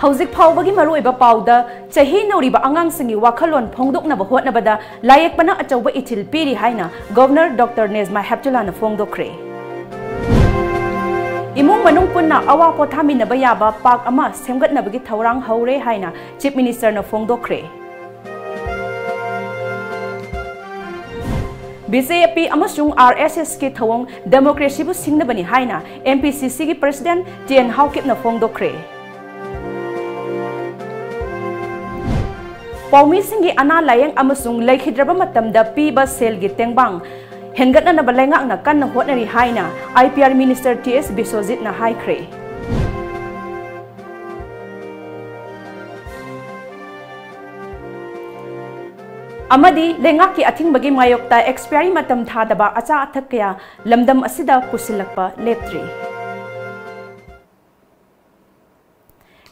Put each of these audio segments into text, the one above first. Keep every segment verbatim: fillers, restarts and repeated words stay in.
ꯍꯧꯖꯤꯛ ꯐꯥꯎꯕꯒꯤ ꯃꯔꯨꯑꯣꯏꯕ ꯄꯥꯎꯗ, ꯆꯍꯤ ꯅꯧꯔꯤꯕ ꯑꯉꯥꯡꯁꯤꯡꯒꯤ ꯋꯥꯈꯜꯂꯣꯟ ꯐꯣꯡꯗꯣꯛꯅꯕ ꯍꯣꯠꯅꯕꯗ ꯂꯥꯏꯌꯦꯛꯄꯅ ꯑꯆꯧꯕ ꯏꯊꯤꯜ ꯄꯤꯔꯤ ꯍꯥꯏꯅ Governor Doctor Nejma Heptullahꯅ ꯐꯣꯡꯗꯣꯛꯈ꯭ꯔꯦ꯫ ꯏꯃꯨꯡ ꯃꯅꯨꯡ ꯄꯨꯟꯅ ꯑꯋꯥ ꯄꯣꯊꯥꯃꯤꯟꯅꯕ ꯌꯥꯕ park ꯑꯃ ꯁꯦꯝꯒꯠꯅꯕꯒꯤ ꯊꯧꯔꯥꯡ ꯍꯧꯔꯦ ꯍꯥꯏꯅ Chief Ministerꯅ ꯐꯣꯡꯗꯣꯛꯈ꯭ꯔꯦ꯫ BJP ꯑꯃꯁꯨꯡ RSSꯀꯤ ꯊꯧꯑꯣꯡ democracyꯕꯨ ꯁꯤꯡꯅꯕꯅꯤ ꯍꯥꯏꯅ MPCCꯒꯤ President T N Haokipꯅ ꯐꯣꯡꯗꯣꯛꯈ꯭ꯔꯦ꯫ ꯄꯥꯎꯃꯤꯁꯤꯡꯒꯤ ꯑꯅꯥ ꯂꯥꯌꯦꯡ ꯑꯃꯁꯨꯡ ꯂꯩꯈꯤꯗ꯭ꯔꯕ ꯃꯇꯝꯗ ꯄꯤꯕ ꯁꯦꯜꯒꯤ ꯇꯦꯡꯕꯥꯡ ꯍꯦꯟꯒꯠꯅꯅꯕ ꯂꯩꯉꯥꯛꯅ ꯀꯟꯅ ꯍꯣꯠꯅꯔꯤ ꯍꯥꯏꯅ IPR Minister T S Biswajitꯅ ꯍꯥꯏꯈ꯭ꯔꯦ꯫ ꯑꯃꯗꯤ ꯂꯩꯉꯥꯛꯀꯤ ꯑꯊꯤꯡꯕꯒꯤ ꯃꯥꯌꯣꯛꯇ expiry ꯃꯇꯝ ꯊꯥꯗꯕ ꯑꯆꯥ ꯑꯊꯛ ꯀꯌꯥ ꯂꯝꯗꯝ ꯑꯁꯤꯗ ꯄꯨꯁꯤꯜꯂꯛꯄ ꯂꯦꯞꯇ꯭ꯔꯤ꯫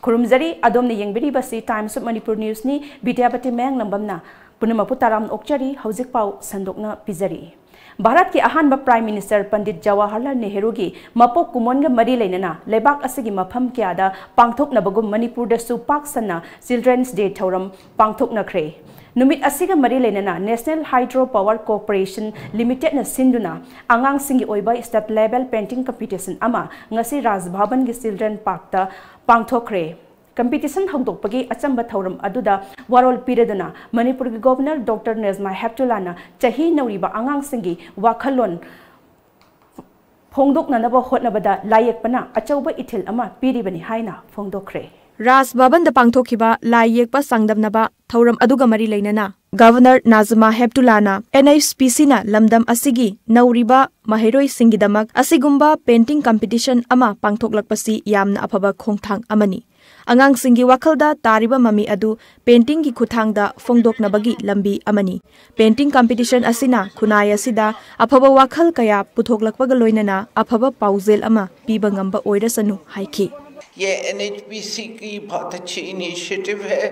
ꯈꯨꯔꯨꯝꯖꯔꯤ, ꯑꯗꯣꯝꯅ ꯌꯦꯡꯕꯤꯔꯤꯕꯁꯤ Times of Manipur Newsꯅꯤ꯫ ꯕꯤꯗ꯭ꯌꯥꯄꯇꯤ ꯃꯌꯥꯡꯂꯝꯕꯝꯅ ꯄꯨꯝꯅꯃꯛꯄꯨ ꯇꯔꯥꯝꯅ ꯑꯣꯛꯆꯔꯤ꯫ ꯍꯧꯖꯤꯛ ꯄꯥꯎ ꯁꯟꯗꯣꯛꯅ ꯄꯤꯖꯔꯤ꯫ ꯚꯥꯔꯠꯀꯤ ꯑꯍꯥꯟꯕ Prime Minister ꯄꯟꯗꯤꯠ ꯖꯋꯥꯍꯔꯂꯥꯜ ꯅꯦꯍꯔꯨꯒꯤ ꯃꯄꯣꯛ ꯀꯨꯝꯑꯣꯟꯒ ꯃꯔꯤ ꯂꯩꯅꯅ ꯂꯩꯕꯥꯛ ꯑꯁꯤꯒꯤ ꯃꯐꯝ ꯀꯌꯥꯗ ꯄꯥꯡꯊꯣꯛꯅꯕꯒꯨꯝ ꯃꯅꯤꯄꯨꯔꯗꯁꯨ ꯄꯥꯛ ꯁꯟꯅ Children's Day ꯊꯧꯔꯝ ꯄꯥꯡꯊꯣꯛꯅꯈ꯭ꯔꯦ꯫ ꯅꯨꯃꯤꯠ ꯑꯁꯤꯒ ꯃꯔꯤ ꯂꯩꯅꯅ National Hydro Power Corporation Limitedꯅ ꯁꯤꯟꯗꯨꯅ ꯑꯉꯥꯡꯁꯤꯡꯒꯤ ꯑꯣꯏꯕ state level painting competition ꯑꯃ ꯉꯁꯤ ꯔꯥꯖ ꯚꯕꯟꯒꯤ Children Parkꯇ ꯄꯥꯡꯊꯣꯛꯈ꯭ꯔꯦ꯫ Competition ꯍꯧꯗꯣꯛꯄꯒꯤ ꯑꯆꯝꯕ ꯊꯧꯔꯝ ꯑꯗꯨꯗ ꯋꯥꯔꯣꯜ ꯄꯤꯔꯗꯨꯅ ꯃꯅꯤꯄꯨꯔꯒꯤ Governor Doctor Nejma Heptullahꯅ ꯆꯍꯤ ꯅꯧꯔꯤꯕ ꯑꯉꯥꯡꯁꯤꯡꯒꯤ ꯋꯥꯈꯜꯂꯣꯟ ꯐꯣꯡꯗꯣꯛꯅꯅꯕ ꯍꯣꯠꯅꯕꯗ ꯂꯥꯏꯌꯦꯛꯄꯅ ꯑꯆꯧꯕ ꯏꯊꯤꯜ ꯑꯃ ꯄꯤꯔꯤꯕꯅꯤ ꯍꯥꯏꯅ ꯐꯣꯡꯗꯣꯛꯈ꯭ꯔꯦ꯫ ꯔꯥꯖ ꯚꯕꯟꯗ ꯄꯥꯡꯊꯣꯛꯈꯤꯕ ꯂꯥꯏ ꯌꯦꯛꯄ ꯆꯥꯡꯗꯝꯅꯕ ꯊꯧꯔꯝ ꯑꯗꯨꯒ ꯃꯔꯤ ꯂꯩꯅꯅ Governor Najma Heptullahꯅ NHPCꯅ ꯂꯝꯗꯝ ꯑꯁꯤꯒꯤ ꯅꯧꯔꯤꯕ ꯃꯍꯩꯔꯣꯏꯁꯤꯡꯒꯤꯗꯃꯛ ꯑꯁꯤꯒꯨꯝꯕ painting competition ꯑꯃ ꯄꯥꯡꯊꯣꯛꯂꯛꯄꯁꯤ ꯌꯥꯝꯅ ꯑꯐꯕ ꯈꯣꯡꯊꯥꯡ ꯑꯃꯅꯤ꯫ ꯑꯉꯥꯡꯁꯤꯡꯒꯤ ꯋꯥꯈꯜꯗ ꯇꯥꯔꯤꯕ ꯃꯃꯤ ꯑꯗꯨ paintingꯒꯤ ꯈꯨꯠꯊꯥꯡꯗ ꯐꯣꯡꯗꯣꯛꯅꯕꯒꯤ ꯂꯝꯕꯤ ꯑꯃꯅꯤ꯫ Painting competition ꯑꯁꯤꯅ ꯈꯨꯟꯅꯥꯏ ꯑꯁꯤꯗ ꯑꯐꯕ ꯋꯥꯈꯜ ꯀꯌꯥ ꯄꯨꯊꯣꯛꯂꯛꯄꯒ ꯂꯣꯏꯅꯅ ꯑꯐꯕ ꯄꯥꯎꯖꯦꯜ ꯑꯃ ꯄꯤꯕ ꯉꯝꯕ ꯑꯣꯏꯔꯁꯅꯨ ꯍꯥꯏꯈꯤ꯫ ये एनएचपीसी की बहुत अच्छी इनिशिएटिव है।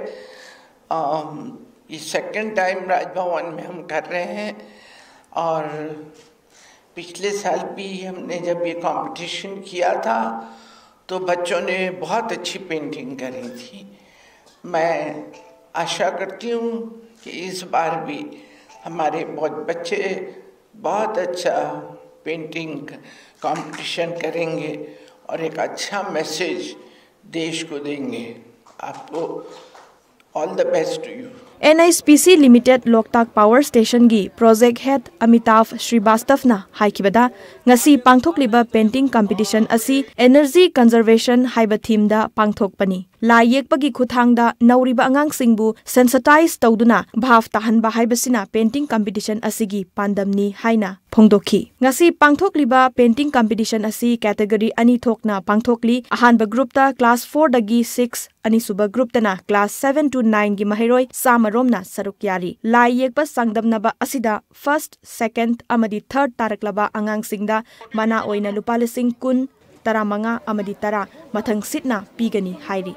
अम, ये सेकंड टाइम राजभवन में हम कर रहे हैं और पिछले साल भी हमने जब ये कंपटीशन किया था तो बच्चों ने बहुत अच्छी पेंटिंग करी थी। मैं आशा करती हूँ कि इस बार भी हमारे बहुत बच्चे बहुत अच्छा पेंटिंग कंपटीशन करेंगे और एक अच्छा मैसेज देश को देंगे। आपको all the best to you. NHPC Limited Loktak Power Station ꯒꯤ Project Head Amitav Srivastava ꯅ ꯍꯥꯏꯈꯤꯕꯗ, ꯉꯁꯤ ꯄꯥꯡꯊꯣꯛꯂꯤꯕ painting competition ꯑꯁꯤ Energy Conservation ꯍꯥꯏꯕ theme ꯗ ꯄꯥꯡꯊꯣꯛꯄꯅꯤ꯫ ꯂꯥꯏ ꯌꯦꯛꯄꯒꯤ ꯈꯨꯠꯊꯥꯡꯗ ꯅꯧꯔꯤꯕ ꯑꯉꯥꯡꯁꯤꯡꯕꯨ sensitize ꯇꯧꯗꯨꯅ ꯚꯥꯞ ꯇꯥꯍꯟꯕ ꯍꯥꯏꯕꯁꯤꯅ painting competition ꯑꯁꯤꯒꯤ ꯄꯥꯟꯗꯝꯅꯤ ꯍꯥꯏꯅ ꯐꯣꯡꯗꯣꯛꯈꯤ꯫ ꯉꯁꯤ ꯄꯥꯡꯊꯣꯛꯂꯤꯕ painting competition ꯑꯁꯤ category ꯑꯅꯤ ꯊꯣꯛꯅ ꯄꯥꯡꯊꯣꯛꯂꯤ꯫ ꯑꯍꯥꯟꯕ group ꯇ class four ꯗꯒꯤ six, ꯑꯅꯤꯁꯨꯕ group ꯇꯅ class seven to nine ꯒꯤ ꯃꯍꯩꯔꯣꯏ ꯆꯥꯝꯃ ꯔꯣꯝꯅ ꯁꯔꯨꯛ ꯌꯥꯔꯤ꯫ ꯂꯥꯏ ꯌꯦꯛꯄ ꯆꯥꯡꯗꯝꯅꯕ ꯑꯁꯤꯗ first, second ꯑꯃꯗꯤ third ꯇꯥꯔꯛꯂꯕ ꯑꯉꯥꯡꯁꯤꯡꯗ ꯃꯅꯥ ꯑꯣꯏꯅ ꯂꯨꯄꯥ ꯂꯤꯁꯤꯡ ꯀꯨꯟ, ꯇꯔꯥꯃꯉꯥ ꯑꯃꯗꯤ ꯇꯔꯥ ꯃꯊꯪ ꯁꯤꯠꯅ ꯄꯤꯒꯅꯤ ꯍꯥꯏꯔꯤ꯫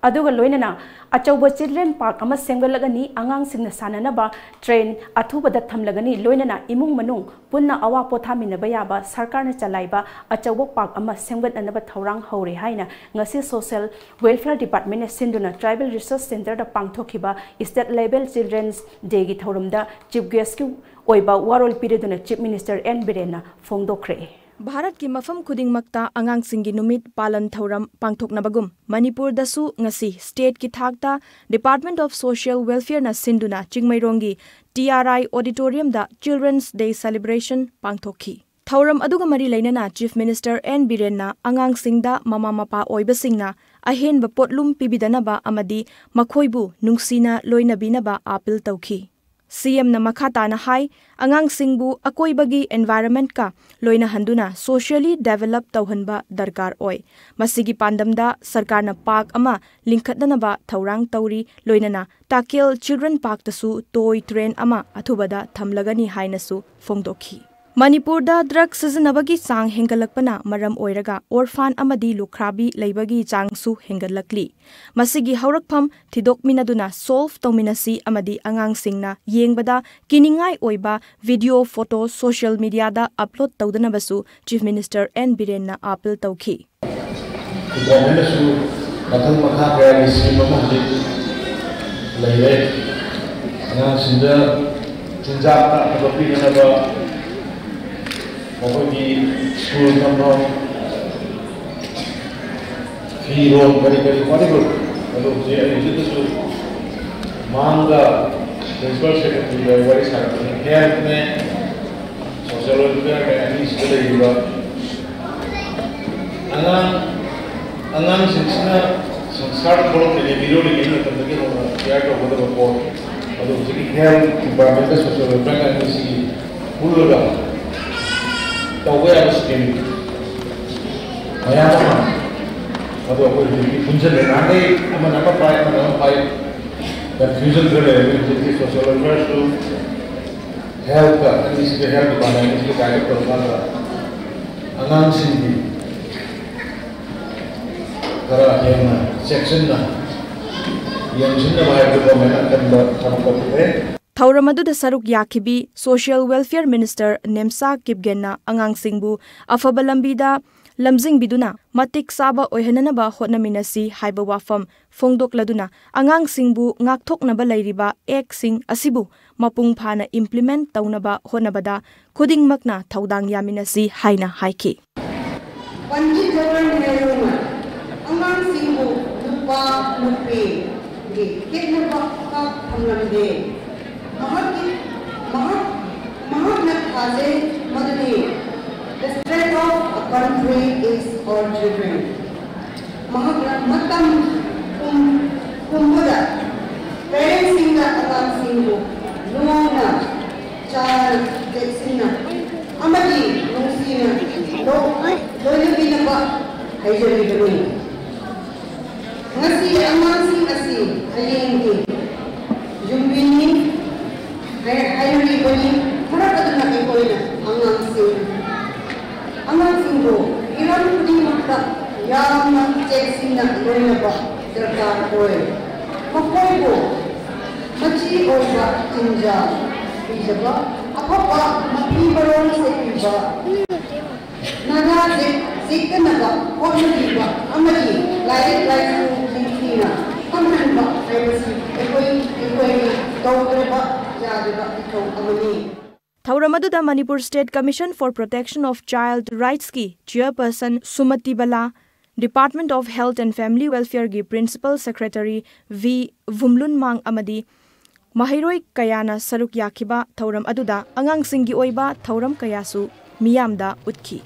ꯑꯗꯨꯒ ꯂꯣꯏꯅꯅ ꯑꯆꯧꯕ children park ꯑꯃ ꯁꯦꯝꯒꯠꯂꯒꯅꯤ꯫ ꯑꯉꯥꯡꯁꯤꯡꯅ ꯁꯥꯟꯅꯅꯕ train ꯑꯊꯨꯕꯗ ꯊꯝꯂꯒꯅꯤ꯫ ꯂꯣꯏꯅꯅ ꯏꯃꯨꯡ ꯃꯅꯨꯡ ꯄꯨꯟꯅ ꯑꯋꯥ ꯄꯣꯊꯥꯃꯤꯟꯅꯕ ꯌꯥꯕ ꯁꯔꯀꯥꯔꯅ ꯆꯂꯥꯏꯕ ꯑꯆꯧꯕ park ꯑꯃ ꯁꯦꯝꯒꯠꯅꯅꯕ ꯊꯧꯔꯥꯡ ꯍꯧꯔꯦ ꯍꯥꯏꯅ ꯉꯁꯤ Social Welfare Department ꯅ ꯁꯤꯟꯗꯨꯅ Tribal Research Centre ꯗ ꯄꯥꯡꯊꯣꯛꯈꯤꯕ State Level Children's Day ꯒꯤ ꯊꯧꯔꯝꯗ chief guest ꯀꯤ ꯑꯣꯏꯕ ꯋꯥꯔꯣꯜ ꯄꯤꯔꯗꯨꯅ Chief Minister N ꯕꯤꯔꯦꯟꯅ ꯐꯣꯡꯗꯣꯛꯈ꯭ꯔꯦ꯫ ꯚꯥꯔꯠꯀꯤ ꯃꯐꯝ ꯈꯨꯗꯤꯡꯃꯛꯇ ꯑꯉꯥꯡꯁꯤꯡꯒꯤ ꯅꯨꯃꯤꯠ ꯄꯥꯂꯟ ꯊꯧꯔꯝ ꯄꯥꯡꯊꯣꯛꯅꯕꯒꯨꯝ, ꯃꯅꯤꯄꯨꯔꯗꯁꯨ ꯉꯁꯤ state ꯀꯤ ꯊꯥꯛꯇ Department of Social Welfare ꯅ ꯁꯤꯟꯗꯨꯅ ꯆꯤꯡꯃꯩꯔꯣꯡꯒꯤ TRI Auditorium ꯗ Children's Day Celebration ꯄꯥꯡꯊꯣꯛꯈꯤ꯫ ꯊꯧꯔꯝ ꯑꯗꯨꯒ ꯃꯔꯤ ꯂꯩꯅꯅ Chief Minister N ꯕꯤꯔꯦꯟꯅ ꯑꯉꯥꯡꯁꯤꯡꯗ ꯃꯃꯥ ꯃꯄꯥ ꯑꯣꯏꯕꯁꯤꯡꯅ ꯑꯍꯦꯟꯕ ꯄꯣꯠꯂꯨꯝ ꯄꯤꯕꯤꯗꯅꯕ ꯑꯃꯗꯤ ꯃꯈꯣꯏꯕꯨ ꯅꯨꯡꯁꯤꯅ ꯂꯣꯏꯅꯕꯤꯅꯕ appeal ꯇꯧꯈꯤ꯫ CM ꯅ ꯃꯈꯥ ꯇꯥꯅ ꯍꯥꯏ, ꯑꯉꯥꯡꯁꯤꯡꯕꯨ ꯑꯀꯣꯏꯕꯒꯤ environment ꯀ ꯂꯣꯏꯅꯍꯟꯗꯨꯅ socially develop ꯇꯧꯍꯟꯕ ꯗꯔꯀꯥꯔ ꯑꯣꯏ꯫ ꯃꯁꯤꯒꯤ ꯄꯥꯟꯗꯝꯗ ꯁꯔꯀꯥꯔꯅ park ꯑꯃ ꯂꯤꯡꯈꯠꯅꯅꯕ ꯊꯧꯔꯥꯡ ꯇꯧꯔꯤ, ꯂꯣꯏꯅꯅ ꯇꯥꯀꯦꯜ Children Park ꯇꯁꯨ toy train ꯑꯃ ꯑꯊꯨꯕꯗ ꯊꯝꯂꯒꯅꯤ ꯍꯥꯏꯅꯁꯨ ꯐꯣꯡꯗꯣꯛꯈꯤ꯫ ꯃꯅꯤꯄꯨꯔꯗ ꯗ꯭ꯔꯒ ꯁꯤꯖꯤꯟꯅꯕꯒꯤ ꯆꯥꯡ ꯍꯦꯟꯒꯠꯂꯛꯄꯅ ꯃꯔꯝ ꯑꯣꯏꯔꯒ ꯑꯣꯔꯐꯥꯟ ꯑꯃꯗꯤ ꯂꯨꯈ꯭ꯔꯥꯕꯤ ꯂꯩꯕꯒꯤ ꯆꯥꯡꯁꯨ ꯍꯦꯟꯒꯠꯂꯛꯂꯤ꯫ ꯃꯁꯤꯒꯤ ꯍꯧꯔꯛꯐꯝ ꯊꯤꯗꯣꯛꯃꯤꯟꯅꯗꯨꯅ ꯁꯣꯜꯚ ꯇꯧꯃꯤꯟꯅꯁꯤ ꯑꯃꯗꯤ ꯑꯉꯥꯡꯁꯤꯡꯅ ꯌꯦꯡꯕꯗ ꯀꯤꯅꯤꯡꯉꯥꯏ ꯑꯣꯏꯕ ꯚꯤꯗꯤꯑꯣ, ꯐꯣꯇꯣ ꯁꯣꯁꯤꯌꯦꯜ ꯃꯤꯗꯤꯌꯥꯗ ꯑꯞꯂꯣꯗ ꯇꯧꯗꯅꯕꯁꯨ ꯆꯤꯐ ꯃꯤꯅꯤꯁꯇꯔ ꯑꯦꯟ ꯕꯤꯔꯦꯟꯅ ꯑꯥꯄꯤꯜ ꯇꯧꯈꯤ꯫ ꯒꯣꯔꯃꯦꯟꯅꯁꯨ ꯃꯊꯪ ꯃꯈꯥ ꯀꯌꯥꯒꯤ ꯁ꯭ꯀꯤꯝ ꯑꯃ ꯍꯧꯖꯤꯛ ꯂꯩꯔꯦ꯫ ꯑꯉꯥꯡꯁꯤꯡꯗ ꯆꯤꯟꯖꯥꯛꯇ ꯑꯐꯕ ꯄꯤꯅꯅꯕ ꯃꯈꯣꯏꯒꯤ ꯁ꯭ꯀꯨꯜ ꯇꯝꯐꯝ, ꯐꯤꯔꯣꯜ, ꯀꯔꯤ ꯀꯔꯤ ꯋꯥꯔꯤꯕ ꯑꯗꯨ ꯍꯧꯖꯤꯛ ꯑꯩ ꯍꯧꯖꯤꯛꯇꯁꯨ ꯃꯥꯡꯗ ꯄ꯭ꯔꯤꯟꯁꯤꯄꯥꯜ ꯁꯦꯀ꯭ꯔꯦꯇꯔꯤꯒ ꯋꯥꯔꯤ ꯁꯥꯟꯅꯕꯅꯤ꯫ ꯍꯦꯜꯊꯅꯦ, ꯁꯣꯁꯤꯌꯦꯜ ꯋꯦꯜꯐꯤꯌꯔꯅꯦ, ꯑꯅꯤꯁꯤꯗ ꯂꯩꯔꯤꯕ ꯑꯉꯥꯡ ꯑꯉꯥꯡꯁꯤꯡꯁꯤꯅ ꯁꯪꯁꯥꯔ ꯊꯣꯛꯂꯛꯂꯤꯉꯩ, ꯃꯤꯔꯣꯜꯂꯤꯉꯩ ꯃꯇꯝꯗꯒꯤ ꯍꯧꯅ ꯀꯤꯌꯔ ꯇꯧꯒꯗꯕ ꯄꯣꯠ ꯑꯗꯨ ꯍꯧꯖꯤꯛꯀꯤ ꯍꯦꯜꯊ ꯗꯤꯄꯥꯔꯠꯃꯦꯟꯇ ꯁꯣꯁꯤꯌꯦꯜ ꯋꯦꯜꯐꯤꯌꯔ ꯑꯅꯤꯁꯤꯒꯤ ꯄꯨꯜꯂꯒ ꯇꯧꯕ ꯌꯥꯕ ꯁ꯭ꯀꯤꯝ ꯃꯌꯥꯝ ꯑꯃ ꯑꯗꯣ ꯑꯩꯈꯣꯏ ꯍꯧꯖꯤꯛꯇꯤ ꯄꯨꯟꯁꯤꯜꯂꯦ꯫ ꯅꯍꯥꯟꯈꯩ ꯑꯃꯅ ꯑꯃ ꯄꯥꯏ, ꯑꯃꯅ ꯑꯃ ꯄꯥꯏ, ꯀꯟꯐ꯭ꯌꯨꯖꯟ ꯈꯔ ꯂꯩꯔꯝꯃꯤ꯫ ꯍꯧꯖꯤꯛꯇꯤ ꯁꯣꯁꯤꯌꯦꯜ ꯋꯦꯜꯐꯤꯌꯔꯁꯨ ꯍꯦꯜꯊꯀ ꯑꯅꯤꯁꯤꯒ, ꯍꯦꯜꯊ ꯗꯤꯄꯥꯔꯠꯃꯦꯟ ꯑꯅꯤꯁꯤꯒ ꯗꯥꯏꯔꯦꯛ ꯇꯧꯔꯀꯥꯟꯗ ꯑꯉꯥꯡꯁꯤꯡꯒꯤ ꯈꯔ ꯍꯦꯟꯅ ꯆꯦꯛꯁꯤꯟꯅ ꯌꯦꯡꯁꯤꯟꯅꯕ ꯍꯥꯏꯕꯗꯨ ꯒꯣꯔꯃꯦꯟꯅ ꯑꯀꯟꯕ ꯊꯕꯛ ꯇꯧꯈ꯭ꯔꯦ꯫ ꯊꯧꯔꯝ ꯑꯗꯨꯗ ꯁꯔꯨꯛ ꯌꯥꯈꯤꯕꯤ ꯁꯣꯁꯤꯌꯦꯜ ꯋꯦꯜꯐꯤꯌꯔ ꯃꯤꯅꯤꯁꯇꯔ ꯅꯦꯝꯆꯥ ꯀꯤꯞꯒꯦꯟꯅ ꯑꯉꯥꯡꯁꯤꯡꯕꯨ ꯑꯐꯕ ꯂꯝꯕꯤꯗ ꯂꯝꯖꯤꯡꯕꯤꯗꯨꯅ ꯃꯇꯤꯛ ꯆꯥꯕ ꯑꯣꯏꯍꯟꯅꯅꯕ ꯍꯣꯠꯅꯃꯤꯟꯅꯁꯤ ꯍꯥꯏꯕ ꯋꯥꯐꯝ ꯐꯣꯡꯗꯣꯛꯂꯗꯨꯅ ꯑꯉꯥꯡꯁꯤꯡꯕꯨ ꯉꯥꯛꯊꯣꯛꯅꯕ ꯂꯩꯔꯤꯕ ꯑꯦꯛꯁꯤꯡ ꯑꯁꯤꯕꯨ ꯃꯄꯨꯡ ꯐꯥꯅ ꯏꯝꯄ꯭ꯂꯤꯃꯦꯟꯠ ꯇꯧꯅꯕ ꯍꯣꯠꯅꯕꯗ ꯈꯨꯗꯤꯡꯃꯛꯅ ꯊꯧꯗꯥꯡ ꯌꯥꯃꯤꯟꯅꯁꯤ ꯍꯥꯏꯅ ꯍꯥꯏꯈꯤ꯫ ꯄꯟꯗꯤꯠ ꯖꯋꯥꯍꯔꯂꯥꯜ ꯅꯦꯍꯔꯨꯅ ꯑꯉꯥꯡꯁꯤꯡꯕꯨ ꯅꯨꯄꯥ ꯅꯨꯄꯤꯒꯤ ꯈꯦꯠꯅꯕ ꯄꯥꯛ ꯊꯝꯂꯝꯗꯦ꯫ ꯃꯍꯥꯛꯀꯤ, ꯃꯍꯥꯛ, ꯃꯍꯥꯛꯅ ꯊꯥꯖꯩ ꯃꯗꯨꯗꯤ, "The strength of a country is her children." ꯃꯍꯥꯛꯅ ꯃꯇꯝ ꯄꯨꯝ-, ꯄꯨꯝꯕꯗ ꯄꯦꯔꯦꯟꯠꯁꯤꯡꯅ ꯑꯉꯥꯡꯁꯤꯡꯕꯨ ꯂꯨꯅ ꯆꯥꯟ ꯆꯦꯛꯁꯤꯟꯅ ꯑꯃꯗꯤ ꯅꯨꯡꯁꯤꯅ ꯂꯣ-, ꯂꯣꯏꯅꯕꯤꯅꯕ ꯍꯥꯏꯖꯔꯤꯕꯅꯤ꯫ ꯉꯁꯤ ꯑꯉꯥꯡꯁꯤꯡ ꯑꯁꯤ ꯍꯌꯦꯡꯒꯤ ꯌꯨꯝꯕꯤꯅꯤ ꯍꯥꯏ-, ꯍꯥꯏꯔꯤꯕꯅꯤ꯫ ꯐꯔꯛ ꯑꯗꯨꯅ ꯑꯩꯈꯣꯏꯅ ꯑꯉꯥꯡꯁꯤꯡ ꯑꯉꯥꯡꯁꯤꯡꯕꯨ ꯍꯤꯔꯝ ꯈꯨꯗꯤꯡꯃꯛꯇ ꯌꯥꯝꯅ ꯆꯦꯛꯁꯤꯟꯅ ꯂꯣꯏꯅꯕ ꯗꯔꯀꯥꯔ ꯑꯣꯏ꯫ ꯃꯈꯣꯏꯕꯨ ꯃꯆꯤ ꯑꯣꯏꯕ ꯆꯤꯟꯖꯥꯛ ꯄꯤꯖꯕ, ꯑꯐꯕ ꯃꯐꯤ ꯃꯔꯣꯜ ꯁꯦꯠꯄꯤꯕ, ꯅꯥꯅꯥ ꯌꯦꯛ ꯌꯦꯛꯇꯅꯕ ꯍꯣꯠꯅꯕꯤꯕ ꯑꯃꯗꯤ ꯂꯥꯏꯔꯤꯛ ꯂꯥꯏꯁꯨ ꯅꯤꯡꯊꯤꯅ ꯈꯪꯍꯟꯕ ꯍꯥꯏꯕꯁꯤ ꯑꯩꯈꯣꯏ ꯑꯩꯈꯣꯏꯒꯤ ꯇꯧꯗ꯭ꯔꯕ ꯌꯥꯗ꯭ꯔꯕ ꯏꯊꯧ ꯑꯃꯅꯤ꯫ ꯊꯧꯔꯝ ꯑꯗꯨꯗ Manipur State Commission for Protection of Child Rightsꯀꯤ chairperson Sumati Bala, Department of Health and Family Welfareꯒꯤ Principal Secretary ꯚꯤ ꯚꯨꯝꯂꯨꯟꯃꯥꯡ ꯑꯃꯗꯤ ꯃꯍꯩꯔꯣꯏ ꯀꯌꯥꯅ ꯁꯔꯨꯛ ꯌꯥꯈꯤꯕ ꯊꯧꯔꯝ ꯑꯗꯨꯗ ꯑꯉꯥꯡꯁꯤꯡꯒꯤ ꯑꯣꯏꯕ ꯊꯧꯔꯝ ꯀꯌꯥꯁꯨ ꯃꯤꯌꯥꯝꯗ ꯎꯠꯈꯤ꯫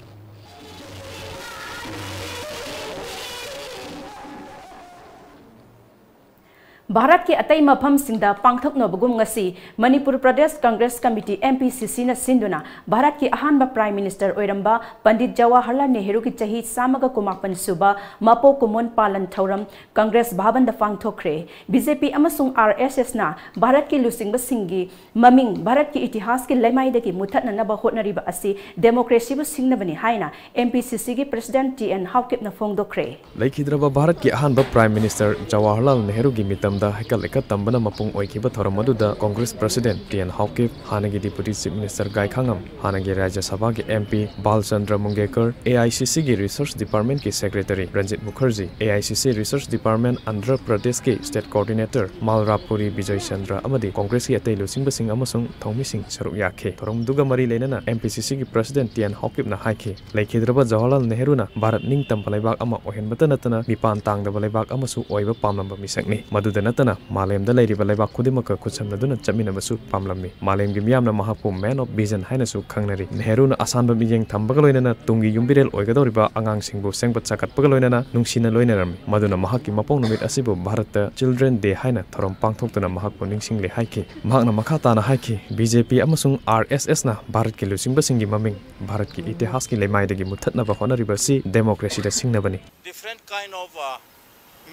ꯚꯥꯔꯠꯀꯤ ꯑꯇꯩ ꯃꯐꯝꯁꯤꯡꯗ ꯄꯥꯡꯊꯣꯛꯅꯕꯒꯨꯝ ꯉꯁꯤ ꯃꯅꯤꯄꯨꯔ ꯄ꯭ꯔꯗꯦꯁ ꯀꯪꯒ꯭ꯔꯦꯁ ꯀꯃꯤꯇꯤ, MPCCꯅ ꯁꯤꯟꯗꯨꯅ ꯚꯥꯔꯠꯀꯤ ꯑꯍꯥꯟꯕ Prime Minister ꯑꯣꯏꯔꯝꯕ ꯄꯟꯗꯤꯠ ꯖꯋꯥꯍꯔꯂꯥꯜ ꯅꯦꯍꯔꯨꯒꯤ ꯆꯍꯤ ꯆꯥꯝꯃꯒ ꯀꯨꯟꯃꯥꯄꯟ ꯁꯨꯕ ꯃꯄꯣꯛ ꯀꯨꯝꯑꯣꯟ ꯄꯥꯂꯟ ꯊꯧꯔꯝ ꯀꯪꯒ꯭ꯔꯦꯁ ꯚꯕꯟꯗ ꯄꯥꯡꯊꯣꯛꯈ꯭ꯔꯦ꯫ BJP ꯑꯃꯁꯨꯡ RSSꯅ ꯚꯥꯔꯠꯀꯤ ꯂꯨꯆꯤꯡꯕꯁꯤꯡꯒꯤ ꯃꯃꯤꯡ ꯚꯥꯔꯠꯀꯤ ꯏꯇꯤꯍꯥꯁꯀꯤ ꯂꯩꯃꯥꯏꯗꯒꯤ ꯃꯨꯊꯠꯅꯅꯕ ꯍꯣꯠꯅꯔꯤꯕ ꯑꯁꯤ democracyꯕꯨ ꯁꯤꯡꯅꯕꯅꯤ ꯍꯥꯏꯅ MPCCꯒꯤ President ꯇꯤ ꯑꯦꯟ ꯍꯥꯎꯀꯤꯞꯅ ꯐꯣꯡꯗꯣꯛꯈ꯭ꯔꯦ꯫ ꯂꯩꯈꯤꯗ꯭ꯔꯕ ꯚꯥꯔꯠꯀꯤ ꯑꯍꯥꯟꯕ Prime Minister ꯖꯋꯥꯍꯔꯂꯥꯜ ꯅꯦꯍꯔꯨꯒꯤ ꯃꯤꯇꯝꯗ ꯍꯩꯀꯠ ꯂꯩꯀꯠ ꯇꯝꯕꯅ ꯃꯄꯨꯡ ꯑꯣꯏꯈꯤꯕ ꯊꯧꯔꯝ ꯑꯗꯨꯗ Congress President T N Haokip, ꯍꯥꯟꯅꯒꯤ Deputy Chief Minister ꯒꯥꯏꯈꯥꯉꯝ, ꯍꯥꯟꯅꯒꯤ ꯔꯥꯖ꯭ꯌ ꯁꯚꯥꯒꯤ MP ꯕꯥꯜꯆꯟꯗ꯭ꯔ ꯃꯨꯡꯒꯦꯀꯔ, AICCꯒꯤ Research Departmentꯀꯤ Secretary Ranjit Mukherjee, AICC Research Department Andhra ꯄ꯭ꯔꯗꯦꯁꯀꯤ State Coordinator ꯃꯥꯜꯔꯥꯄꯨꯔꯤ ꯕꯤꯖꯣꯏ ꯆꯟꯗ꯭ꯔ ꯑꯃꯗꯤ ꯀꯪꯒ꯭ꯔꯦꯁꯀꯤ ꯑꯇꯩ ꯂꯨꯆꯤꯡꯕꯁꯤꯡ ꯑꯃꯁꯨꯡ ꯊꯧꯃꯤꯁꯤꯡ ꯁꯔꯨꯛ ꯌꯥꯈꯤ꯫ ꯊꯧꯔꯝꯗꯨꯒ ꯃꯔꯤ ꯂꯩꯅꯅ MPCCꯒꯤ President ꯇꯤ ꯑꯦꯟ ꯍꯥꯎꯀꯤꯞꯅ ꯍꯥꯏꯈꯤ, ꯂꯩꯈꯤꯗ꯭ꯔꯕ ꯖꯋꯥꯍꯔꯂꯥꯜ ꯅꯦꯍꯔꯨꯅ ꯚꯥꯔꯠ ꯅꯤꯡꯇꯝꯕ ꯂꯩꯕꯥꯛ ꯑꯃ ꯑꯣꯏꯍꯟꯕꯇ ꯅꯠꯇꯅ ꯃꯤꯄꯥꯟ ꯇꯥꯡꯗꯕ ꯂꯩꯕꯥꯛ ꯑꯃꯁꯨ ꯑꯣꯏꯕ ꯄꯥꯝꯂꯝꯕ ꯃꯤꯁꯛꯅꯤ꯫ ꯃꯗꯨꯗ ꯅꯠꯇꯅ ꯃꯥꯂꯦꯝꯗ ꯂꯩꯔꯤꯕ ꯂꯩꯕꯥꯛ ꯈꯨꯗꯤꯡꯃꯛꯀ ꯈꯨꯠꯁꯝꯅꯗꯨꯅ ꯆꯠꯃꯤꯟꯅꯕꯁꯨ ꯄꯥꯝꯂꯝꯃꯤ꯫ ꯃꯥꯂꯦꯝꯒꯤ ꯃꯤꯌꯥꯝꯅ ꯃꯍꯥꯛꯄꯨ Man of Vision ꯍꯥꯏꯅꯁꯨ ꯈꯪꯅꯔꯤ꯫ ꯅꯦꯍꯔꯨꯅ ꯑꯁꯥꯟꯕ ꯃꯤꯠꯌꯦꯡ ꯊꯝꯕꯒ ꯂꯣꯏꯅꯅ ꯇꯨꯡꯒꯤ ꯌꯨꯝꯕꯤꯔꯦꯜ ꯑꯣꯏꯒꯗꯧꯔꯤꯕ ꯑꯉꯥꯡꯁꯤꯡꯕꯨ ꯁꯦꯝꯒꯠ ꯆꯥꯒꯠꯄꯒ ꯂꯣꯏꯅꯅ ꯅꯨꯡꯁꯤꯅ ꯂꯣꯏꯅꯔꯝꯃꯤ꯫ ꯃꯗꯨꯅ ꯃꯍꯥꯛꯀꯤ ꯃꯄꯣꯛ ꯅꯨꯃꯤꯠ ꯑꯁꯤꯕꯨ ꯚꯥꯔꯠꯇ Children Day ꯍꯥꯏꯅ ꯊꯧꯔꯝ ꯄꯥꯡꯊꯣꯛꯇꯨꯅ ꯃꯍꯥꯛꯄꯨ ꯅꯤꯡꯁꯤꯡꯂꯦ ꯍꯥꯏꯈꯤ꯫ ꯃꯍꯥꯛꯅ ꯃꯈꯥ ꯇꯥꯅ ꯍꯥꯏꯈꯤ, BJP ꯑꯃꯁꯨꯡ RSSꯅ ꯚꯥꯔꯠꯀꯤ ꯂꯨꯆꯤꯡꯕꯁꯤꯡꯒꯤ ꯃꯃꯤꯡ ꯚꯥꯔꯠꯀꯤ ꯏꯇꯤꯍꯥꯁꯀꯤ ꯂꯩꯃꯥꯏꯗꯒꯤ ꯃꯨꯠꯊꯠꯅꯕ ꯍꯣꯠꯅꯔꯤꯕ ꯑꯁꯤ democracyꯗ ꯁꯤꯡꯅꯕꯅꯤ꯫ Different kind of, uh,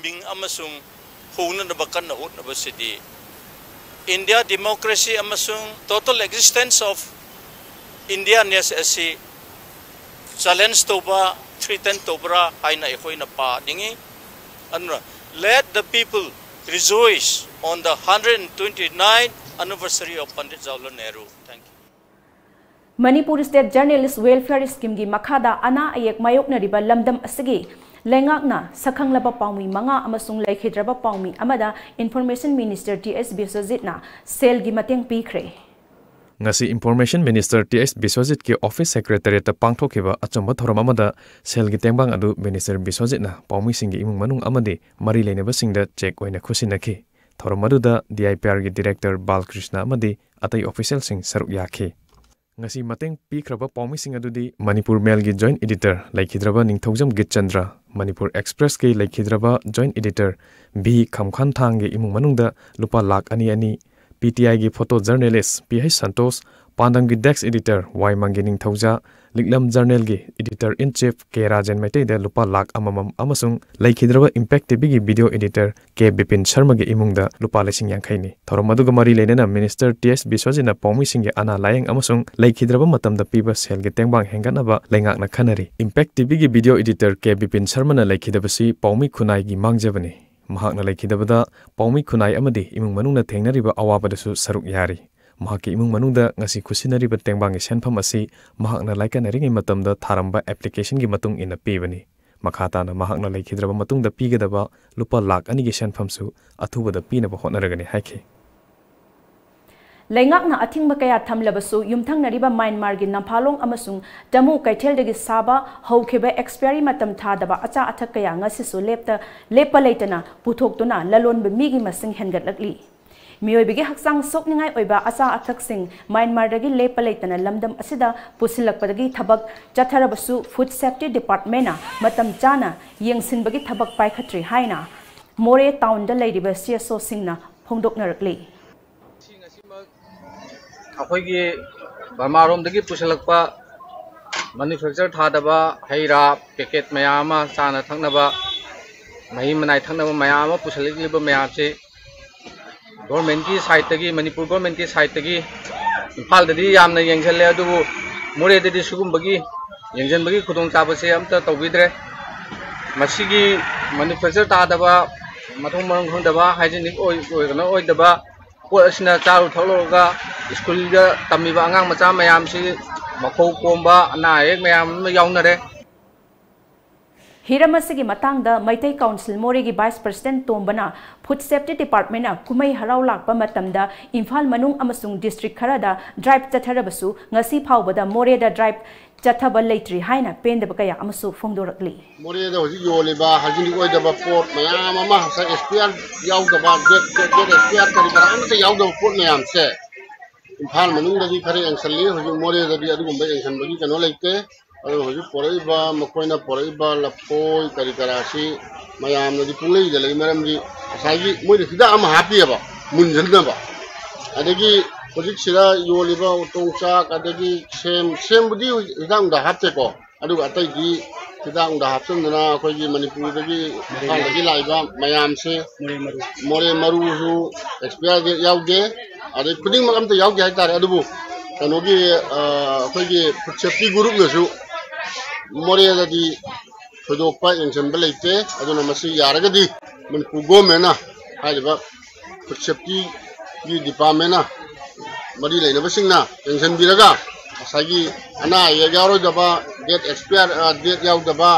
ꯃꯤꯡ ꯑꯃꯁꯨꯡ ꯍꯣꯡꯅꯅꯕ ꯀꯟꯅ ꯍꯣꯠꯅꯕꯁꯤꯗꯤ India democracy ꯑꯃꯁꯨꯡ total existence of ꯏꯟꯗꯤꯌꯥꯅꯦꯁ ꯑꯁꯤ ꯆꯦꯂꯦꯟꯖ ꯇꯧꯕ, ꯊ꯭ꯔꯤꯇꯟ ꯇꯧꯕ꯭ꯔꯥ ꯍꯥꯏꯅ ꯑꯩꯈꯣꯏꯅ ꯄꯥꯅꯤꯡꯏ꯫ ꯑꯗꯨꯅ, let the people rejoice on the hundred twenty-ninth anniversary of Pandit Jawaharlal Nehru. Thank you. Manipur state journalist welfare ꯁ꯭ꯀꯤꯝꯒꯤ ꯃꯈꯥꯗ ꯑꯅꯥ ꯑꯌꯦꯛ ꯃꯥꯌꯣꯛꯅꯔꯤꯕ ꯂꯝꯗꯝ ꯑꯁꯤꯒꯤ ꯂꯩꯉꯥꯛꯅ ꯁꯛꯈꯪꯂꯕ ꯄꯥꯎꯃꯤ ꯃꯉꯥ ꯑꯃꯁꯨꯡ ꯂꯩꯈꯤꯗ꯭ꯔꯕ ꯄꯥꯎꯃꯤ ꯑꯃꯗ ꯏꯟꯐꯣꯔꯃꯦꯁꯟ ꯃꯤꯅꯤꯁꯇꯔ ꯇꯤ ꯑꯦꯁ ꯕꯤꯁ꯭ꯋꯖꯤꯠꯅ ꯁꯦꯜꯒꯤ ꯃꯇꯦꯡ ꯄꯤꯈ꯭ꯔꯦ꯫ ꯉꯁꯤ ꯏꯟꯐꯣꯔꯃꯦꯁꯟ ꯃꯤꯅꯤꯁꯇꯔ ꯇꯤ ꯑꯦꯁ ꯕꯤꯁ꯭ꯋꯖꯤꯠꯀꯤ ꯑꯣꯐꯤꯁ ꯁꯦꯀ꯭ꯔꯦꯇꯔꯤꯌꯦꯠꯇ ꯄꯥꯡꯊꯣꯛꯈꯤꯕ ꯑꯆꯝꯕ ꯊꯧꯔꯝ ꯑꯃꯗ ꯁꯦꯜꯒꯤ ꯇꯦꯡꯕꯥꯡ ꯑꯗꯨ ꯃꯤꯅꯤꯁꯇꯔ ꯕꯤꯁ꯭ꯋꯖꯤꯠꯅ ꯄꯥꯎꯃꯤꯁꯤꯡꯒꯤ ꯏꯃꯨꯡ ꯃꯅꯨꯡ ꯑꯃꯗꯤ ꯃꯔꯤ ꯂꯩꯅꯕꯁꯤꯡꯗ ꯆꯦꯛ ꯑꯣꯏꯅ ꯈꯨꯠꯁꯤꯟꯅꯈꯤ꯫ ꯊꯧꯔꯝ ꯑꯗꯨꯗ D I P ꯑꯥꯔꯒꯤ director Balkrishna ꯑꯃꯗꯤ ꯑꯇꯩ ꯑꯣꯐꯤꯁꯤꯌꯦꯜꯁꯤꯡ ꯁꯔꯨꯛ ꯌꯥꯈꯤ꯫ ꯉꯁꯤ ꯃꯇꯦꯡ ꯄꯤꯈ꯭ꯔꯕ ꯄꯥꯎꯃꯤꯁꯤꯡ ꯑꯗꯨꯗꯤ ꯃꯅꯤꯄꯨꯔ ꯃꯦꯜꯒꯤ ꯖꯣꯏꯟꯠ ꯏꯗꯤꯇꯔ ꯂꯩꯈꯤꯗ꯭ꯔꯕ ꯅꯤꯡꯊꯧꯖꯝ ꯒꯤꯠꯆꯟꯗ꯭ꯔ, ꯃꯅꯤꯄꯨꯔ ꯑꯦꯛꯁꯄ꯭ꯔꯦꯁꯀꯤ ꯂꯩꯈꯤꯗ꯭ꯔꯕ ꯖꯣꯏꯟꯠ ꯏꯗꯤꯇꯔ ꯚꯤ ꯈꯝꯈꯥꯟꯊꯥꯡꯒꯤ ꯏꯃꯨꯡ ꯃꯅꯨꯡꯗ ꯂꯨꯄꯥ ꯂꯥꯈ ꯑꯅꯤ ꯑꯅꯤ, ꯄꯤ ꯇꯤ ꯑꯥꯏꯒꯤ photo journalist P H Santosh, ꯄꯥꯟꯗꯝꯒꯤ desk editor Y Mangi Ningthouja, Liklam ꯖꯔꯅꯦꯜꯒꯤ editor in chief K Rajen ꯃꯩꯇꯩꯗ ꯂꯨꯄꯥ ꯂꯥꯈ ꯑꯃꯃꯝ ꯑꯃꯁꯨꯡ ꯂꯩꯈꯤꯗ꯭ꯔꯕ ꯏꯝꯄꯦꯛ ꯇꯤꯚꯤꯒꯤ ꯚꯤꯗꯤꯑꯣ ꯏꯗꯤꯇꯔ ꯀꯦ ꯕꯤꯄꯤꯟ ꯁꯔꯃꯒꯤ ꯏꯃꯨꯡꯗ ꯂꯨꯄꯥ ꯂꯤꯁꯤꯡ ꯌꯥꯡꯈꯩꯅꯤ꯫ ꯊꯧꯔꯝ ꯑꯗꯨꯒ ꯃꯔꯤ ꯂꯩꯅꯅ ꯃꯤꯅꯤꯁꯇꯔ ꯇꯤ ꯑꯦꯁ ꯕꯤꯁ꯭ꯋꯖꯤꯠꯅ ꯄꯥꯎꯃꯤꯁꯤꯡꯒꯤ ꯑꯅꯥ ꯂꯥꯌꯦꯡ ꯑꯃꯁꯨꯡ ꯂꯩꯈꯤꯗ꯭ꯔꯕ ꯃꯇꯝꯗ ꯄꯤꯕ ꯁꯦꯜꯒꯤ ꯇꯦꯡꯕꯥꯡ ꯍꯦꯟꯒꯠꯅꯕ ꯂꯩꯉꯥꯛꯅ ꯈꯟꯅꯔꯤ꯫ ꯏꯝꯄꯦꯛ ꯇꯤꯚꯤꯒꯤ ꯚꯤꯗꯤꯑꯣ ꯏꯗꯤꯇꯔ ꯀꯦ ꯕꯤꯄꯤꯟ ꯁꯔꯃꯅ ꯂꯩꯈꯤꯗꯕꯁꯤ ꯄꯥꯎꯃꯤ ꯈꯨꯟꯅꯥꯏꯒꯤ ꯃꯥꯡꯖꯕꯅꯤ꯫ ꯃꯍꯥꯛꯅ ꯂꯩꯈꯤꯗꯕꯗ ꯄꯥꯎꯃꯤ ꯈꯨꯟꯅꯥꯏ ꯑꯃꯗꯤ ꯏꯃꯨꯡ ꯃꯅꯨꯡꯅ ꯊꯦꯡꯅꯔꯤꯕ ꯑꯋꯥꯕꯗꯁꯨ ꯁꯔꯨꯛ ꯌꯥꯔꯤ꯫ ꯃꯍꯥꯛꯀꯤ ꯏꯃꯨꯡ ꯃꯅꯨꯡꯗ ꯉꯁꯤ ꯈꯨꯠꯁꯤꯟꯅꯔꯤꯕ ꯇꯦꯡꯕꯥꯡꯒꯤ ꯁꯦꯟꯐꯝ ꯑꯁꯤ ꯃꯍꯥꯛꯅ ꯂꯥꯏꯀꯠꯅꯔꯤꯉꯩ ꯃꯇꯝꯗ ꯊꯥꯔꯝꯕ ꯑꯦꯄ꯭ꯂꯤꯀꯦꯁꯟꯒꯤ ꯃꯇꯨꯡ ꯏꯟꯅ ꯄꯤꯕꯅꯤ꯫ ꯃꯈꯥ ꯇꯥꯅ ꯃꯍꯥꯛꯅ ꯂꯩꯈꯤꯗ꯭ꯔꯕ ꯃꯇꯨꯡꯗ ꯄꯤꯒꯗꯕ ꯂꯨꯄꯥ ꯂꯥꯈ ꯑꯅꯤꯒꯤ ꯁꯦꯟꯐꯝꯁꯨ ꯑꯊꯨꯕꯗ ꯄꯤꯅꯕ ꯍꯣꯠꯅꯔꯒꯅꯤ ꯍꯥꯏꯈꯤ꯫ ꯂꯩꯉꯥꯛꯅ ꯑꯊꯤꯡꯕ ꯀꯌꯥ ꯊꯝꯂꯕꯁꯨ, ꯌꯨꯝꯊꯪꯅꯔꯤꯕ ꯃ꯭ꯌꯥꯟꯃꯥꯔꯒꯤ ꯅꯝꯐꯥꯂꯣꯡ ꯑꯃꯁꯨꯡ ꯇꯃꯨ ꯀꯩꯊꯦꯜꯗꯒꯤ ꯁꯥꯕ ꯍꯧꯈꯤꯕ ꯑꯦꯛꯁꯄꯤꯌꯔꯤ ꯃꯇꯝ ꯊꯥꯗꯕ ꯑꯆꯥ ꯑꯊꯛ ꯀꯌꯥ ꯉꯁꯤꯁꯨ ꯂꯦꯞꯇ, ꯂꯦꯞꯄ ꯂꯩꯇꯅ ꯄꯨꯊꯣꯛꯇꯨꯅ ꯂꯂꯣꯟꯕ ꯃꯤꯒꯤ ꯃꯁꯤꯡ ꯍꯦꯟꯒꯠꯂꯛꯂꯤ꯫ ꯃꯤꯑꯣꯏꯕꯒꯤ ꯍꯛꯆꯥꯡ ꯁꯣꯛꯅꯤꯡꯉꯥꯏ ꯑꯣꯏꯕ ꯑꯆꯥ ꯑꯊꯛꯁꯤꯡ ꯃ꯭ꯌꯥꯟꯃꯥꯔꯗꯒꯤ ꯂꯦꯞꯄ ꯂꯩꯇꯅ ꯂꯝꯗꯝ ꯑꯁꯤꯗ ꯄꯨꯁꯤꯜꯂꯛꯄꯗꯒꯤ ꯊꯕꯛ ꯆꯠꯊꯔꯕꯁꯨ, ꯐꯨꯗ ꯁꯦꯐꯇꯤ ꯗꯤꯄꯥꯔꯠꯃꯦꯟꯅ ꯃꯇꯝ ꯆꯥꯅ ꯌꯦꯡꯁꯤꯟꯕꯒꯤ ꯊꯕꯛ ꯄꯥꯏꯈꯠꯇ꯭ꯔꯤ ꯍꯥꯏꯅ ꯃꯣꯔꯦ ꯇꯥꯎꯟꯗ ꯂꯩꯔꯤꯕ ꯁꯤ ꯑꯦꯁ ꯑꯣꯁꯤꯡꯅ ꯐꯣꯡꯗꯣꯛꯅꯔꯛꯂꯤ꯫ ꯑꯩꯈꯣꯏꯒꯤ ꯕꯔꯃꯥꯔꯣꯝꯗꯒꯤ ꯄꯨꯁꯤꯜꯂꯛꯄ ꯃꯦꯅꯨꯐꯦꯛꯆꯔ ꯊꯥꯗꯕ ꯍꯩ ꯔꯥ ꯄꯦꯀꯦꯠ ꯃꯌꯥꯝ ꯑꯃ, ꯆꯥꯅ ꯊꯛꯅꯕ ꯃꯍꯤ ꯃꯅꯥꯏ ꯊꯛꯅꯕ ꯃꯌꯥꯝ ꯑꯃ ꯄꯨꯁꯤꯜꯂꯛꯂꯤꯕ ꯃꯌꯥꯝꯁꯤ ꯒꯣꯔꯃꯦꯟꯒꯤ ꯁꯥꯏꯠꯇꯒꯤ, ꯃꯅꯤꯄꯨꯔ ꯒꯣꯔꯃꯦꯟꯒꯤ ꯁꯥꯏꯠꯇꯒꯤ ꯏꯝꯐꯥꯜꯗꯗꯤ ꯌꯥꯝꯅ ꯌꯦꯡꯁꯤꯜꯂꯦ, ꯑꯗꯨꯕꯨ ꯃꯣꯔꯦꯗꯗꯤ ꯁꯤꯒꯨꯝꯕꯒꯤ ꯌꯦꯡꯁꯤꯟꯕꯒꯤ ꯈꯨꯗꯣꯡꯆꯥꯕꯁꯦ ꯑꯝꯇ ꯇꯧꯕꯤꯗ꯭ꯔꯦ꯫ ꯃꯁꯤꯒꯤ ꯃꯦꯅꯨꯐꯦꯛꯆꯔ ꯇꯥꯗꯕ, ꯃꯊꯣꯡ ꯃꯔꯝ ꯈꯪꯗꯕ, ꯍꯥꯏꯖꯤꯅꯤꯛ ꯑꯣꯏ-, ꯑꯣꯏꯒꯅ ꯑꯣꯏꯗꯕ ꯄꯣꯠ ꯑꯁꯤꯅ ꯆꯥꯔꯨ ꯊꯛꯂꯨꯔꯒ ꯁ꯭ꯀꯨꯜꯗ ꯇꯝꯃꯤꯕ ꯑꯉꯥꯡ ꯃꯆꯥ ꯃꯌꯥꯝꯁꯤ ꯃꯈꯧ ꯄꯣꯝꯕ, ꯑꯅꯥ ꯑꯌꯦꯛ ꯃꯌꯥꯝ ꯑꯃ ꯌꯥꯎꯅꯔꯦ꯫ ꯍꯤꯔꯝ ꯑꯁꯤꯒꯤ ꯃꯇꯥꯡꯗ ꯃꯩꯇꯩ ꯀꯥꯎꯟꯁꯤꯜ ꯃꯣꯔꯦꯒꯤ ꯚꯥꯏꯁ ꯄ꯭ꯔꯁꯤꯗꯦꯟꯠ ꯇꯣꯝꯕꯅ, ꯐꯨꯗ ꯁꯦꯐꯇꯤ ꯗꯤꯄꯥꯔꯠꯃꯦꯟꯠꯅ ꯀꯨꯝꯍꯩ ꯍꯔꯥꯎ ꯂꯥꯛꯄ ꯃꯇꯝꯗ ꯏꯝꯐꯥꯜ ꯃꯅꯨꯡ ꯑꯃꯁꯨꯡ ꯗꯤꯁꯇ꯭ꯔꯤꯛ ꯈꯔꯗ ꯗ꯭ꯔꯥꯏꯚ ꯆꯠꯊꯔꯕꯁꯨ, ꯉꯁꯤ ꯐꯥꯎꯕꯗ ꯃꯣꯔꯦꯗ ꯗ꯭ꯔꯥꯏꯚ ꯆꯠꯊꯕ ꯂꯩꯇ꯭ꯔꯤ ꯍꯥꯏꯅ ꯄꯦꯟꯗꯕ ꯀꯌꯥ ꯑꯃꯁꯨ ꯐꯣꯡꯗꯣꯔꯛꯂꯤ꯫ ꯃꯣꯔꯦꯗ ꯍꯧꯖꯤꯛ ꯌꯣꯜꯂꯤꯕ ꯍꯥꯏꯖꯤꯅꯤꯛ ꯑꯣꯏꯗꯕ ꯄꯣꯠ ꯃꯌꯥꯝ ꯑꯃ, ꯉꯁꯥꯏ ꯑꯦꯛꯁꯄꯤꯌꯥꯔ ꯌꯥꯎꯗꯕ, ꯗꯦꯠ, ꯗꯦꯠ ꯑꯦꯛꯁꯄꯤꯌꯥꯔ ꯀꯔꯤ ꯀꯔꯥ ꯑꯃꯠꯇ ꯌꯥꯎꯗꯕ ꯄꯣꯠ ꯃꯌꯥꯝꯁꯦ ꯏꯝꯐꯥꯜ ꯃꯅꯨꯡꯗꯗꯤ ꯈꯔ ꯌꯦꯡꯁꯜꯂꯤ, ꯍꯧꯖꯤꯛ ꯃꯣꯔꯦꯗꯗꯤ ꯑꯗꯨꯒꯨꯝꯕ ꯌꯦꯡꯁꯟꯕꯒꯤ ꯀꯩꯅꯣ ꯂꯩꯇꯦ꯫ ꯑꯗꯨꯅ ꯍꯧꯖꯤꯛ ꯄꯣꯔꯛꯏꯕ, ꯃꯈꯣꯏꯅ ꯄꯣꯔꯛꯏꯕ ꯂꯐꯣꯏ ꯀꯔꯤ ꯀꯔꯥꯁꯤ ꯃꯌꯥꯝꯅꯗꯤ ꯄꯨꯡꯂꯩꯗ ꯂꯩ, ꯃꯔꯝꯗꯤ ꯉꯁꯥꯏꯒꯤ ꯃꯣꯏꯅ ꯍꯤꯗꯥꯛ ꯑꯃ ꯍꯥꯞꯄꯤꯑꯕ ꯃꯨꯟꯖꯟꯅꯕ꯫ ꯑꯗꯒꯤ ꯍꯧꯖꯤꯛꯁꯤꯗ ꯌꯣꯜꯂꯤꯕ ꯎꯇꯣꯡ ꯆꯥꯛ, ꯑꯗꯒꯤ ꯁꯦꯝ, ꯁꯦꯝꯕꯨꯗꯤ ꯍꯤꯗꯥꯛ ꯅꯨꯡꯗꯥꯛ ꯍꯥꯞꯇꯦꯀꯣ, ꯑꯗꯨꯒ ꯑꯇꯩꯗꯤ ꯍꯤꯗꯥꯛ ꯅꯨꯡꯗꯥꯛ ꯍꯥꯞꯆꯤꯟꯗꯅ ꯑꯩꯈꯣꯏꯒꯤ ꯃꯅꯤꯄꯨꯔꯗꯒꯤ, ꯏꯝꯐꯥꯜꯗꯒꯤ ꯂꯥꯛꯏꯕ ꯃꯌꯥꯝꯁꯦ, ꯃꯣꯔꯦ ꯃꯔꯨꯁꯨ ꯑꯦꯛꯁꯄꯤꯌꯥꯔ ꯗꯦꯠ ꯌꯥꯎꯗꯦ, ꯑꯗꯩ ꯈꯨꯗꯤꯡꯃꯛ ꯑꯝꯇ ꯌꯥꯎꯗꯦ ꯍꯥꯏꯇꯥꯔꯦ꯫ ꯑꯗꯨꯕꯨ ꯀꯩꯅꯣꯒꯤ, ꯑ, ꯑꯩꯈꯣꯏꯒꯤ ꯐꯨꯗ ꯁꯦꯐꯇꯤ ꯒ꯭ꯔꯨꯞꯅꯁꯨ ꯃꯣꯔꯦꯗꯗꯤ ꯊꯣꯏꯗꯣꯛꯄ ꯌꯦꯡꯁꯤꯟꯕ ꯂꯩꯇꯦ꯫ ꯑꯗꯨꯅ ꯃꯁꯤ ꯌꯥꯔꯒꯗꯤ ꯃꯅꯤꯄꯨꯔ ꯒꯣꯔꯃꯦꯟꯅ, ꯍꯥꯏꯔꯤꯕ ꯐꯨꯗ ꯁꯦꯐꯇꯤꯒꯤ ꯗꯤꯄꯥꯔꯠꯃꯦꯟꯅ, ꯃꯔꯤ ꯂꯩꯅꯕꯁꯤꯡꯅ ꯌꯦꯡꯁꯤꯟꯕꯤꯔꯒ ꯉꯁꯥꯏꯒꯤ ꯑꯅꯥ ꯑꯌꯦꯛ ꯌꯥꯎꯔꯣꯏꯗꯕ, ꯗꯦꯠ ꯑꯦꯛꯁꯄꯤꯌꯥꯔ, ꯑ, ꯗꯦꯠ ꯌꯥꯎꯗꯕ,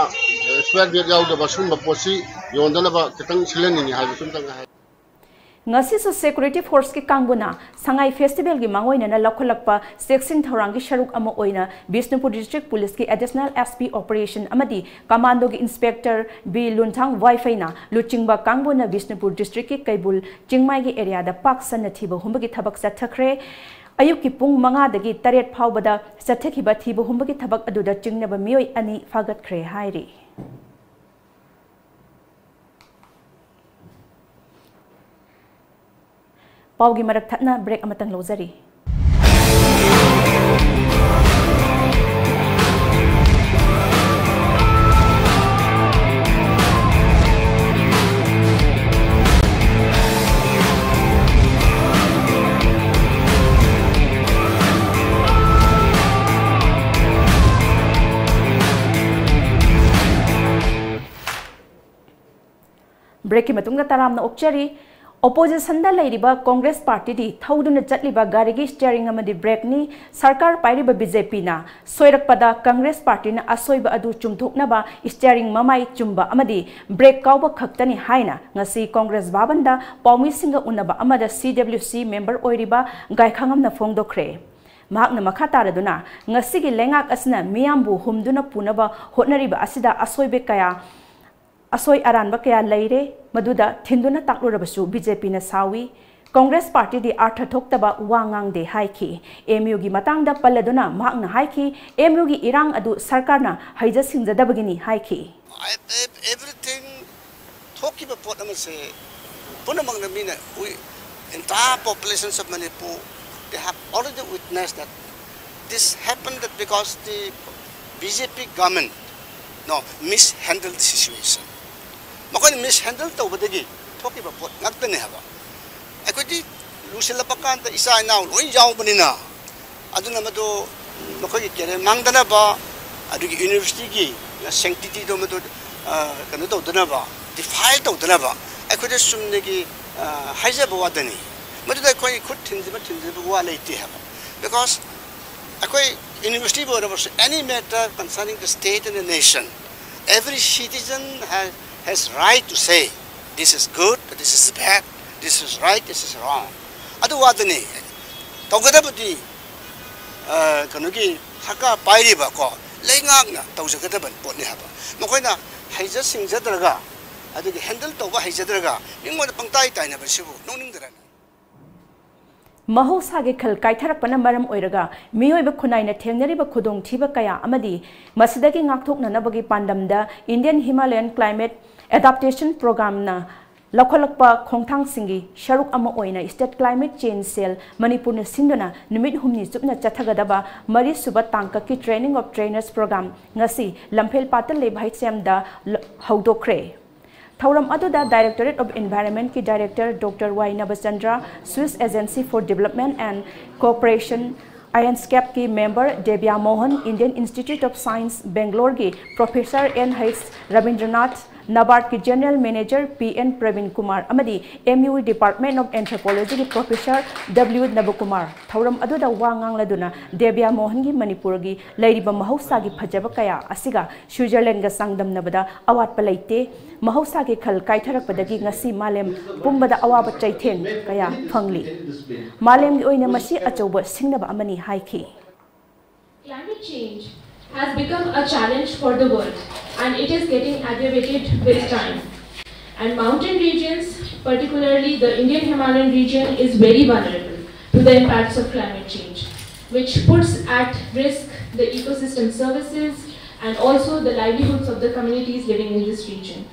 ꯑꯦꯛꯁꯄꯤꯌꯥꯔ ꯗꯦꯠ ꯌꯥꯎꯗꯕ ꯁꯨꯝꯕ ꯄꯣꯠꯁꯤ ꯌꯣꯟꯗꯅꯕ ꯈꯤꯇꯪ ꯁꯤꯜꯍꯟꯅꯤꯡꯉꯤ ꯍꯥꯏꯕꯁꯤꯃꯇꯪ ꯍꯥꯏ꯫ ꯉꯁꯤꯁꯨ ꯁꯦꯀ꯭ꯌꯨꯔꯤꯇꯤ ꯐꯣꯔꯁꯀꯤ ꯀꯥꯡꯕꯨꯅ ꯁꯉꯥꯏ ꯐꯦꯁꯇꯤꯚꯦꯜꯒꯤ ꯃꯥꯡꯑꯣꯏꯅꯅ ꯂꯧꯈꯠꯂꯛꯄ ꯆꯦꯛꯁꯤꯟ ꯊꯧꯔꯥꯡꯒꯤ ꯁꯔꯨꯛ ꯑꯃ ꯑꯣꯏꯅ ꯕꯤꯁꯅꯨꯄꯨꯔ ꯗꯤꯁꯇ꯭ꯔꯤꯛ ꯄꯨꯂꯤꯁꯀꯤ ꯑꯦꯗꯤꯁꯅꯦꯜ ꯑꯦꯁ ꯄꯤ ꯑꯣꯄꯔꯦꯁꯟ ꯑꯃꯗꯤ ꯀꯃꯥꯟꯗꯣꯒꯤ ꯏꯟꯁꯄꯦꯛꯇꯔ ꯕꯤ ꯂꯨꯟꯊꯥꯡ ꯋꯥꯏꯐꯩꯅ ꯂꯨꯆꯤꯡꯕ ꯀꯥꯡꯕꯨꯅ ꯕꯤꯁꯅꯨꯄꯨꯔ ꯗꯤꯁꯇ꯭ꯔꯤꯛꯀꯤ ꯀꯩꯕꯨꯜ ꯆꯤꯡꯃꯥꯏꯒꯤ ꯑꯦꯔꯤꯌꯥꯗ ꯄꯥꯛ ꯁꯟꯅ ꯊꯤꯕ ꯍꯨꯝꯕꯒꯤ ꯊꯕꯛ ꯆꯠꯊꯈ꯭ꯔꯦ꯫ ꯑꯌꯨꯛꯀꯤ ꯄꯨꯡ ꯃꯉꯥꯗꯒꯤ ꯇꯔꯦꯠ ꯐꯥꯎꯕꯗ ꯆꯠꯊꯈꯤꯕ ꯊꯤꯕ ꯍꯨꯝꯕꯒꯤ ꯊꯕꯛ ꯑꯗꯨꯗ ꯆꯤꯡꯅꯕ ꯃꯤꯑꯣꯏ ꯑꯅꯤ ꯐꯥꯒꯠꯈ꯭ꯔꯦ ꯍꯥꯏꯔꯤ꯫ ꯄꯥꯎꯒꯤ ꯃꯔꯛ ꯊꯠꯅ ꯕ꯭ꯔꯦꯛ ꯑꯃꯇꯪ ꯂꯧꯖꯔꯤ꯫ ꯕ꯭ꯔꯦꯛꯀꯤ ꯃꯇꯨꯡꯗ ꯇꯔꯥꯝꯅ ꯑꯣꯛꯆꯔꯤ꯫ ꯑꯣꯄꯣꯖꯤꯁꯟꯗ ꯂꯩꯔꯤꯕ ꯀꯣꯡꯒ꯭ꯔꯦꯁ ꯄꯥꯔꯇꯤꯗꯤ ꯊꯧꯗꯨꯅ ꯆꯠꯂꯤꯕ ꯒꯥꯔꯤꯒꯤ ꯁ꯭ꯇꯤꯌꯔꯤꯡ ꯑꯃꯗꯤ ꯕ꯭ꯔꯦꯛꯅꯤ꯫ ꯁꯔꯀꯥꯔ ꯄꯥꯏꯔꯤꯕ ꯕꯤ ꯖꯦ ꯄꯤꯅ ꯁꯣꯏꯔꯛꯄꯗ ꯀꯪꯒ꯭ꯔꯦꯁ ꯄꯥꯔꯇꯤꯅ ꯑꯁꯣꯏꯕ ꯑꯗꯨ ꯆꯨꯝꯊꯣꯛꯅꯕ ꯁ꯭ꯇꯤꯌꯔꯤꯡ ꯃꯃꯥꯏ ꯆꯨꯝꯕ ꯑꯃꯗꯤ ꯕ꯭ꯔꯦꯛ ꯀꯥꯎꯕ ꯈꯛꯇꯅꯤ ꯍꯥꯏꯅ ꯉꯁꯤ ꯀꯣꯡꯒ꯭ꯔꯦꯁ ꯚꯕꯟꯗ ꯄꯥꯎꯃꯤꯁꯤꯡꯒ ꯎꯅꯕ ꯑꯃꯗ ꯁꯤ ꯗꯕ꯭ꯂꯤꯎ ꯁꯤ ꯃꯦꯝꯕꯔ ꯑꯣꯏꯔꯤꯕ ꯒꯥꯏꯈꯥꯉꯝꯅ ꯐꯣꯡꯗꯣꯛꯈ꯭ꯔꯦ꯫ ꯃꯍꯥꯛꯅ ꯃꯈꯥ ꯇꯥꯔꯗꯨꯅ, ꯉꯁꯤꯒꯤ ꯂꯩꯉꯥꯛ ꯑꯁꯤꯅ ꯃꯤꯌꯥꯝꯕꯨ ꯍꯨꯝꯗꯨꯅ ꯄꯨꯅꯕ ꯍꯣꯠꯅꯔꯤꯕ ꯑꯁꯤꯗ ꯑꯁꯣꯏꯕ ꯀꯌꯥ, ꯑꯁꯣꯏ ꯑꯔꯥꯟꯕ ꯀꯌꯥ ꯂꯩꯔꯦ, ꯃꯗꯨꯗ ꯊꯤꯟꯗꯨꯅ ꯇꯥꯛꯂꯨꯔꯕꯁꯨ ꯕꯤ ꯖꯦ ꯄꯤꯅ ꯁꯥꯎꯏ꯫ ꯀꯣꯡꯒ꯭ꯔꯦꯁ ꯄꯥꯔꯇꯤꯗꯤ ꯑꯥꯔꯊ ꯊꯣꯛꯇꯕ ꯋꯥ ꯉꯥꯡꯗꯦ ꯍꯥꯏꯈꯤ꯫ ꯑꯦꯝ ꯌꯨꯒꯤ ꯃꯇꯥꯡꯗ ꯄꯜꯂꯗꯨꯅ ꯃꯍꯥꯛꯅ ꯍꯥꯏꯈꯤ, ꯑꯦꯝ ꯌꯨꯒꯤ ꯏꯔꯥꯡ ꯑꯗꯨ ꯁꯔꯀꯥꯔꯅ ꯍꯩꯖ ꯁꯤꯡꯖꯗꯕꯒꯤꯅꯤ ꯍꯥꯏꯈꯤ꯫ I, ev- everything ꯊꯣꯛꯈꯤꯕ ꯄꯣꯠ ꯑꯃꯁꯦ ꯄꯨꯝꯅꯃꯛꯅ ꯃꯤꯅ, we, entire populations of Manipur, they have already witnessed that this happened that because the B J P government, no, mishandled the situation. ꯃꯈꯣꯏꯅ ꯃꯤꯁꯍꯦꯟꯗꯜ ꯇꯧꯕꯗꯒꯤ ꯊꯣꯛꯈꯤꯕ ꯄꯣꯠ ꯉꯥꯛꯇꯅꯦ ꯍꯥꯏꯕ꯫ ꯑꯩꯈꯣꯏꯗꯤ ꯂꯨꯁꯤꯜꯂꯛꯄ ꯀꯥꯟꯗ ꯏꯆꯥ ꯏꯅꯥꯎ ꯂꯣꯏ ꯌꯥꯎꯕꯅꯤꯅ, ꯑꯗꯨꯅ ꯃꯗꯨ ꯃꯈꯣꯏꯒꯤ ꯀꯦꯔꯤꯌꯔ ꯃꯥꯡꯗꯅꯕ, ꯑꯗꯨꯒꯤ ꯌꯨꯅꯤꯚꯔꯁꯤꯇꯤꯒꯤ ꯁꯦꯡꯇꯤꯇꯤꯗꯣ ꯃꯗꯨ, ꯑ, ꯀꯩꯅꯣ ꯇꯧꯗꯅꯕ, ꯗꯤꯐꯥꯏꯜ ꯇꯧꯗꯅꯕ ꯑꯩꯈꯣꯏꯗ ꯆꯨꯝꯅꯒꯤ, ꯑ, ꯍꯥꯏꯖꯕ ꯋꯥꯗꯅꯤ꯫ ꯃꯗꯨꯗ ꯑꯩꯈꯣꯏ ꯈꯨꯠ ꯊꯤꯟꯖꯤꯟꯕ ꯊꯤꯟꯖꯤꯟꯕ ꯋꯥ ꯂꯩꯇꯦ ꯍꯥꯏꯕ꯫ Because ꯑꯩꯈꯣꯏ ꯌꯨꯅꯤꯚꯔꯁꯤꯇꯤꯕꯨ ꯑꯣꯏꯔꯕꯁꯨ, any matter concerning the state and the nation, every citizen has, has right to say, this is good, this is bad, this is right, this is wrong. ꯑꯗꯨ ꯋꯥꯗꯅꯤ꯫ ꯇꯧꯒꯗꯕꯗꯤ, ꯑ, ꯀꯩꯅꯣꯒꯤ ꯁꯔꯀꯥꯔ ꯄꯥꯏꯔꯤꯕ ꯀꯣ, ꯂꯩꯉꯥꯛꯅ ꯇꯧꯖꯒꯗꯕ ꯄꯣꯠꯅꯤ ꯍꯥꯏꯕ꯫ ꯃꯈꯣꯏꯅ ꯍꯩꯖ ꯁꯤꯡꯖꯗ꯭ꯔꯒ, ꯑꯗꯨꯒꯤ ꯍꯦꯟꯗꯜ ꯇꯧꯕ ꯍꯩꯖꯗ꯭ꯔꯒ ꯃꯤꯉꯣꯟꯗ ꯄꯪꯇꯥꯏ ꯇꯥꯏꯅꯕꯁꯤꯕꯨ ꯅꯣꯛꯅꯤꯡꯗ꯭ꯔꯅꯦ? ꯃꯍꯧꯁꯥꯒꯤ ꯈꯜ ꯀꯥꯏꯊꯔꯛꯄꯅ ꯃꯔꯝ ꯑꯣꯏꯔꯒ ꯃꯤꯑꯣꯏꯕ ꯈꯨꯟꯅꯥꯏꯅ ꯊꯦꯡꯅꯔꯤꯕ ꯈꯨꯗꯣꯡꯊꯤꯕ ꯀꯌꯥ ꯑꯃꯗꯤ ꯃꯁꯤꯗꯒꯤ ꯉꯥꯛꯊꯣꯛꯅꯅꯕꯒꯤ ꯄꯥꯟꯗꯝꯗ Indian Himalayan Climate Adaptation Programꯅ ꯂꯧꯈꯠꯂꯛꯄ ꯈꯣꯡꯊꯥꯡꯁꯤꯡꯒꯤ ꯁꯔꯨꯛ ꯑꯃ ꯑꯣꯏꯅ State Climate Change Cell ꯃꯅꯤꯄꯨꯔꯅ ꯁꯤꯟꯗꯨꯅ ꯅꯨꯃꯤꯠ ꯍꯨꯝꯅꯤ ꯆꯨꯞꯅ ꯆꯠꯊꯒꯗꯕ ꯃꯔꯤꯁꯨꯕ ꯇꯥꯡꯀꯛꯀꯤ Training of Trainers Program ꯉꯁꯤ ꯂꯝꯐꯦꯜ ꯄꯥꯠꯇ ꯂꯩꯕ ꯍꯩꯆ ꯑꯦꯝꯗ ꯍꯧꯗꯣꯛꯈ꯭ꯔꯦ꯫ ꯊꯧꯔꯝ ꯑꯗꯨꯗ Directorate of Environmentꯀꯤ Director Doctor Y Nabachandra, Swiss Agency for Development and Cooperation, IANSCAPꯀꯤ member Devya Mohan, Indian Institute of Science Bangaloreꯒꯤ Professor N H Rabindranath, ꯅꯕꯥꯔꯗꯀꯤ general manager P N Prabin Kumar ꯑꯃꯗꯤ ꯑꯦꯝ ꯌꯨ ꯗꯤꯄꯥꯔꯠꯃꯦꯟ ꯑꯣꯐ ꯑꯦꯟꯊ꯭ꯔꯣꯄꯣꯂꯣꯖꯤꯒꯤ professor W Nabakumar ꯊꯧꯔꯝ ꯑꯗꯨꯗ ꯋꯥ ꯉꯥꯡꯂꯗꯨꯅ ꯗꯦꯕ꯭ꯌꯥ ꯃꯣꯍꯟꯒꯤ ꯃꯅꯤꯄꯨꯔꯒꯤ ꯂꯩꯔꯤꯕ ꯃꯍꯧꯁꯥꯒꯤ ꯐꯖꯕ ꯀꯌꯥ ꯑꯁꯤꯒ ꯁ꯭ꯋꯤꯖꯔꯂꯦꯟꯗꯒ ꯆꯥꯡꯗꯝꯅꯕꯗ ꯑꯋꯥꯠꯄ ꯂꯩꯇꯦ꯫ ꯃꯍꯧꯁꯥꯒꯤ ꯈꯜ ꯀꯥꯏꯊꯔꯛꯄꯗꯒꯤ ꯉꯁꯤ ꯃꯥꯂꯦꯝ ꯄꯨꯝꯕꯗ ꯑꯋꯥꯕ ꯆꯩꯊꯦꯡ ꯀꯌꯥ ꯐꯪꯂꯤ꯫ ꯃꯥꯂꯦꯝꯒꯤ ꯑꯣꯏꯅ ꯃꯁꯤ ꯑꯆꯧꯕ ꯁꯤꯡꯅꯕ ꯑꯃꯅꯤ ꯍꯥꯏꯈꯤ꯫ Climate change has become a challenge for the world and it is getting aggravated with time. And mountain regions, particularly the Indian Himalayan region, is very vulnerable to the impacts of climate change, which puts at risk the ecosystem services and also the livelihoods of the communities living in this region.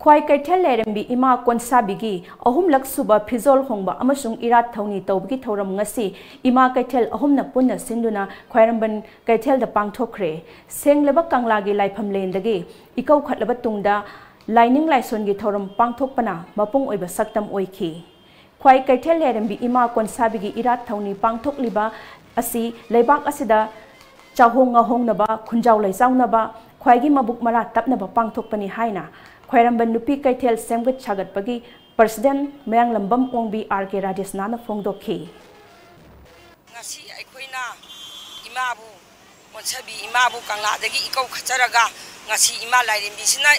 ꯈ꯭ꯋꯥꯏ ꯀꯩꯊꯦꯜ ꯂꯥꯏꯔꯦꯝꯕꯤ ꯏꯃꯥ ꯀꯣꯟꯁꯥꯕꯤꯒꯤ ꯑꯍꯨꯝꯂꯛ ꯁꯨꯕ ꯐꯤꯖꯣꯜ ꯍꯣꯡꯕ ꯑꯃꯁꯨꯡ ꯏꯔꯥꯠ ꯊꯧꯅꯤ ꯇꯧꯕꯒꯤ ꯊꯧꯔꯝ ꯉꯁꯤ ꯏꯃꯥ ꯀꯩꯊꯦꯜ ꯑꯍꯨꯝꯅ ꯄꯨꯟꯅ ꯁꯤꯟꯗꯨꯅ ꯈ꯭ꯋꯥꯏꯔꯝꯕꯟ ꯀꯩꯊꯦꯜꯗ ꯄꯥꯡꯊꯣꯛꯈ꯭ꯔꯦ꯫ ꯁꯦꯡꯂꯕ ꯀꯪꯂꯥꯒꯤ ꯂꯥꯏꯐꯝꯂꯦꯟꯗꯒꯤ ꯏꯀꯧꯈꯠꯂꯕ ꯇꯨꯡꯗ ꯂꯥꯏꯅꯤꯡ ꯂꯥꯏꯁꯣꯟꯒꯤ ꯊꯧꯔꯝ ꯄꯥꯡꯊꯣꯛꯄꯅ ꯃꯄꯨꯡ ꯑꯣꯏꯕ ꯁꯛꯇꯝ ꯑꯣꯏꯈꯤ꯫ ꯈ꯭ꯋꯥꯏ ꯀꯩꯊꯦꯜ ꯂꯥꯏꯔꯦꯝꯕꯤ ꯏꯃꯥ ꯀꯣꯟꯁꯥꯕꯤꯒꯤ ꯏꯔꯥꯠ ꯊꯧꯅꯤ ꯄꯥꯡꯊꯣꯛꯂꯤꯕ ꯑꯁꯤ ꯂꯩꯕꯥꯛ ꯑꯁꯤꯗ ꯆꯥꯍꯣꯡ ꯉꯥꯍꯣꯡꯅꯕ, ꯈꯨꯟꯖꯥꯎ ꯂꯩꯆꯥꯎꯅꯕ, ꯈ꯭ꯋꯥꯏꯒꯤ ꯃꯕꯨꯛ ꯃꯔꯥ ꯇꯞꯅꯕ ꯄꯥꯡꯊꯣꯛꯄꯅꯤ ꯍꯥꯏꯅ ꯈ꯭ꯋꯥꯏꯔꯝꯕꯟ ꯅꯨꯄꯤ ꯀꯩꯊꯦꯜ ꯁꯦꯝꯒꯠ ꯁꯥꯒꯠꯄꯒꯤ ꯄ꯭ꯔꯁꯤꯗꯦꯟ ꯃꯌꯥꯡꯂꯝꯕꯝ ꯑꯣꯡꯕꯤ ꯑꯥꯔ ꯀꯦ ꯔꯥꯖꯦꯁꯅꯥꯅ ꯐꯣꯡꯗꯣꯛꯈꯤ꯫ ꯉꯁꯤ ꯑꯩꯈꯣꯏꯅ ꯏꯃꯥꯕꯨ ꯀꯣꯟꯁꯥꯕꯤ ꯏꯃꯥꯕꯨ ꯀꯪꯂꯥꯗꯒꯤ ꯏꯀꯧ ꯈꯠꯆꯔꯒ ꯉꯁꯤ ꯏꯃꯥ ꯂꯥꯏꯔꯦꯝꯕꯤꯁꯤꯅ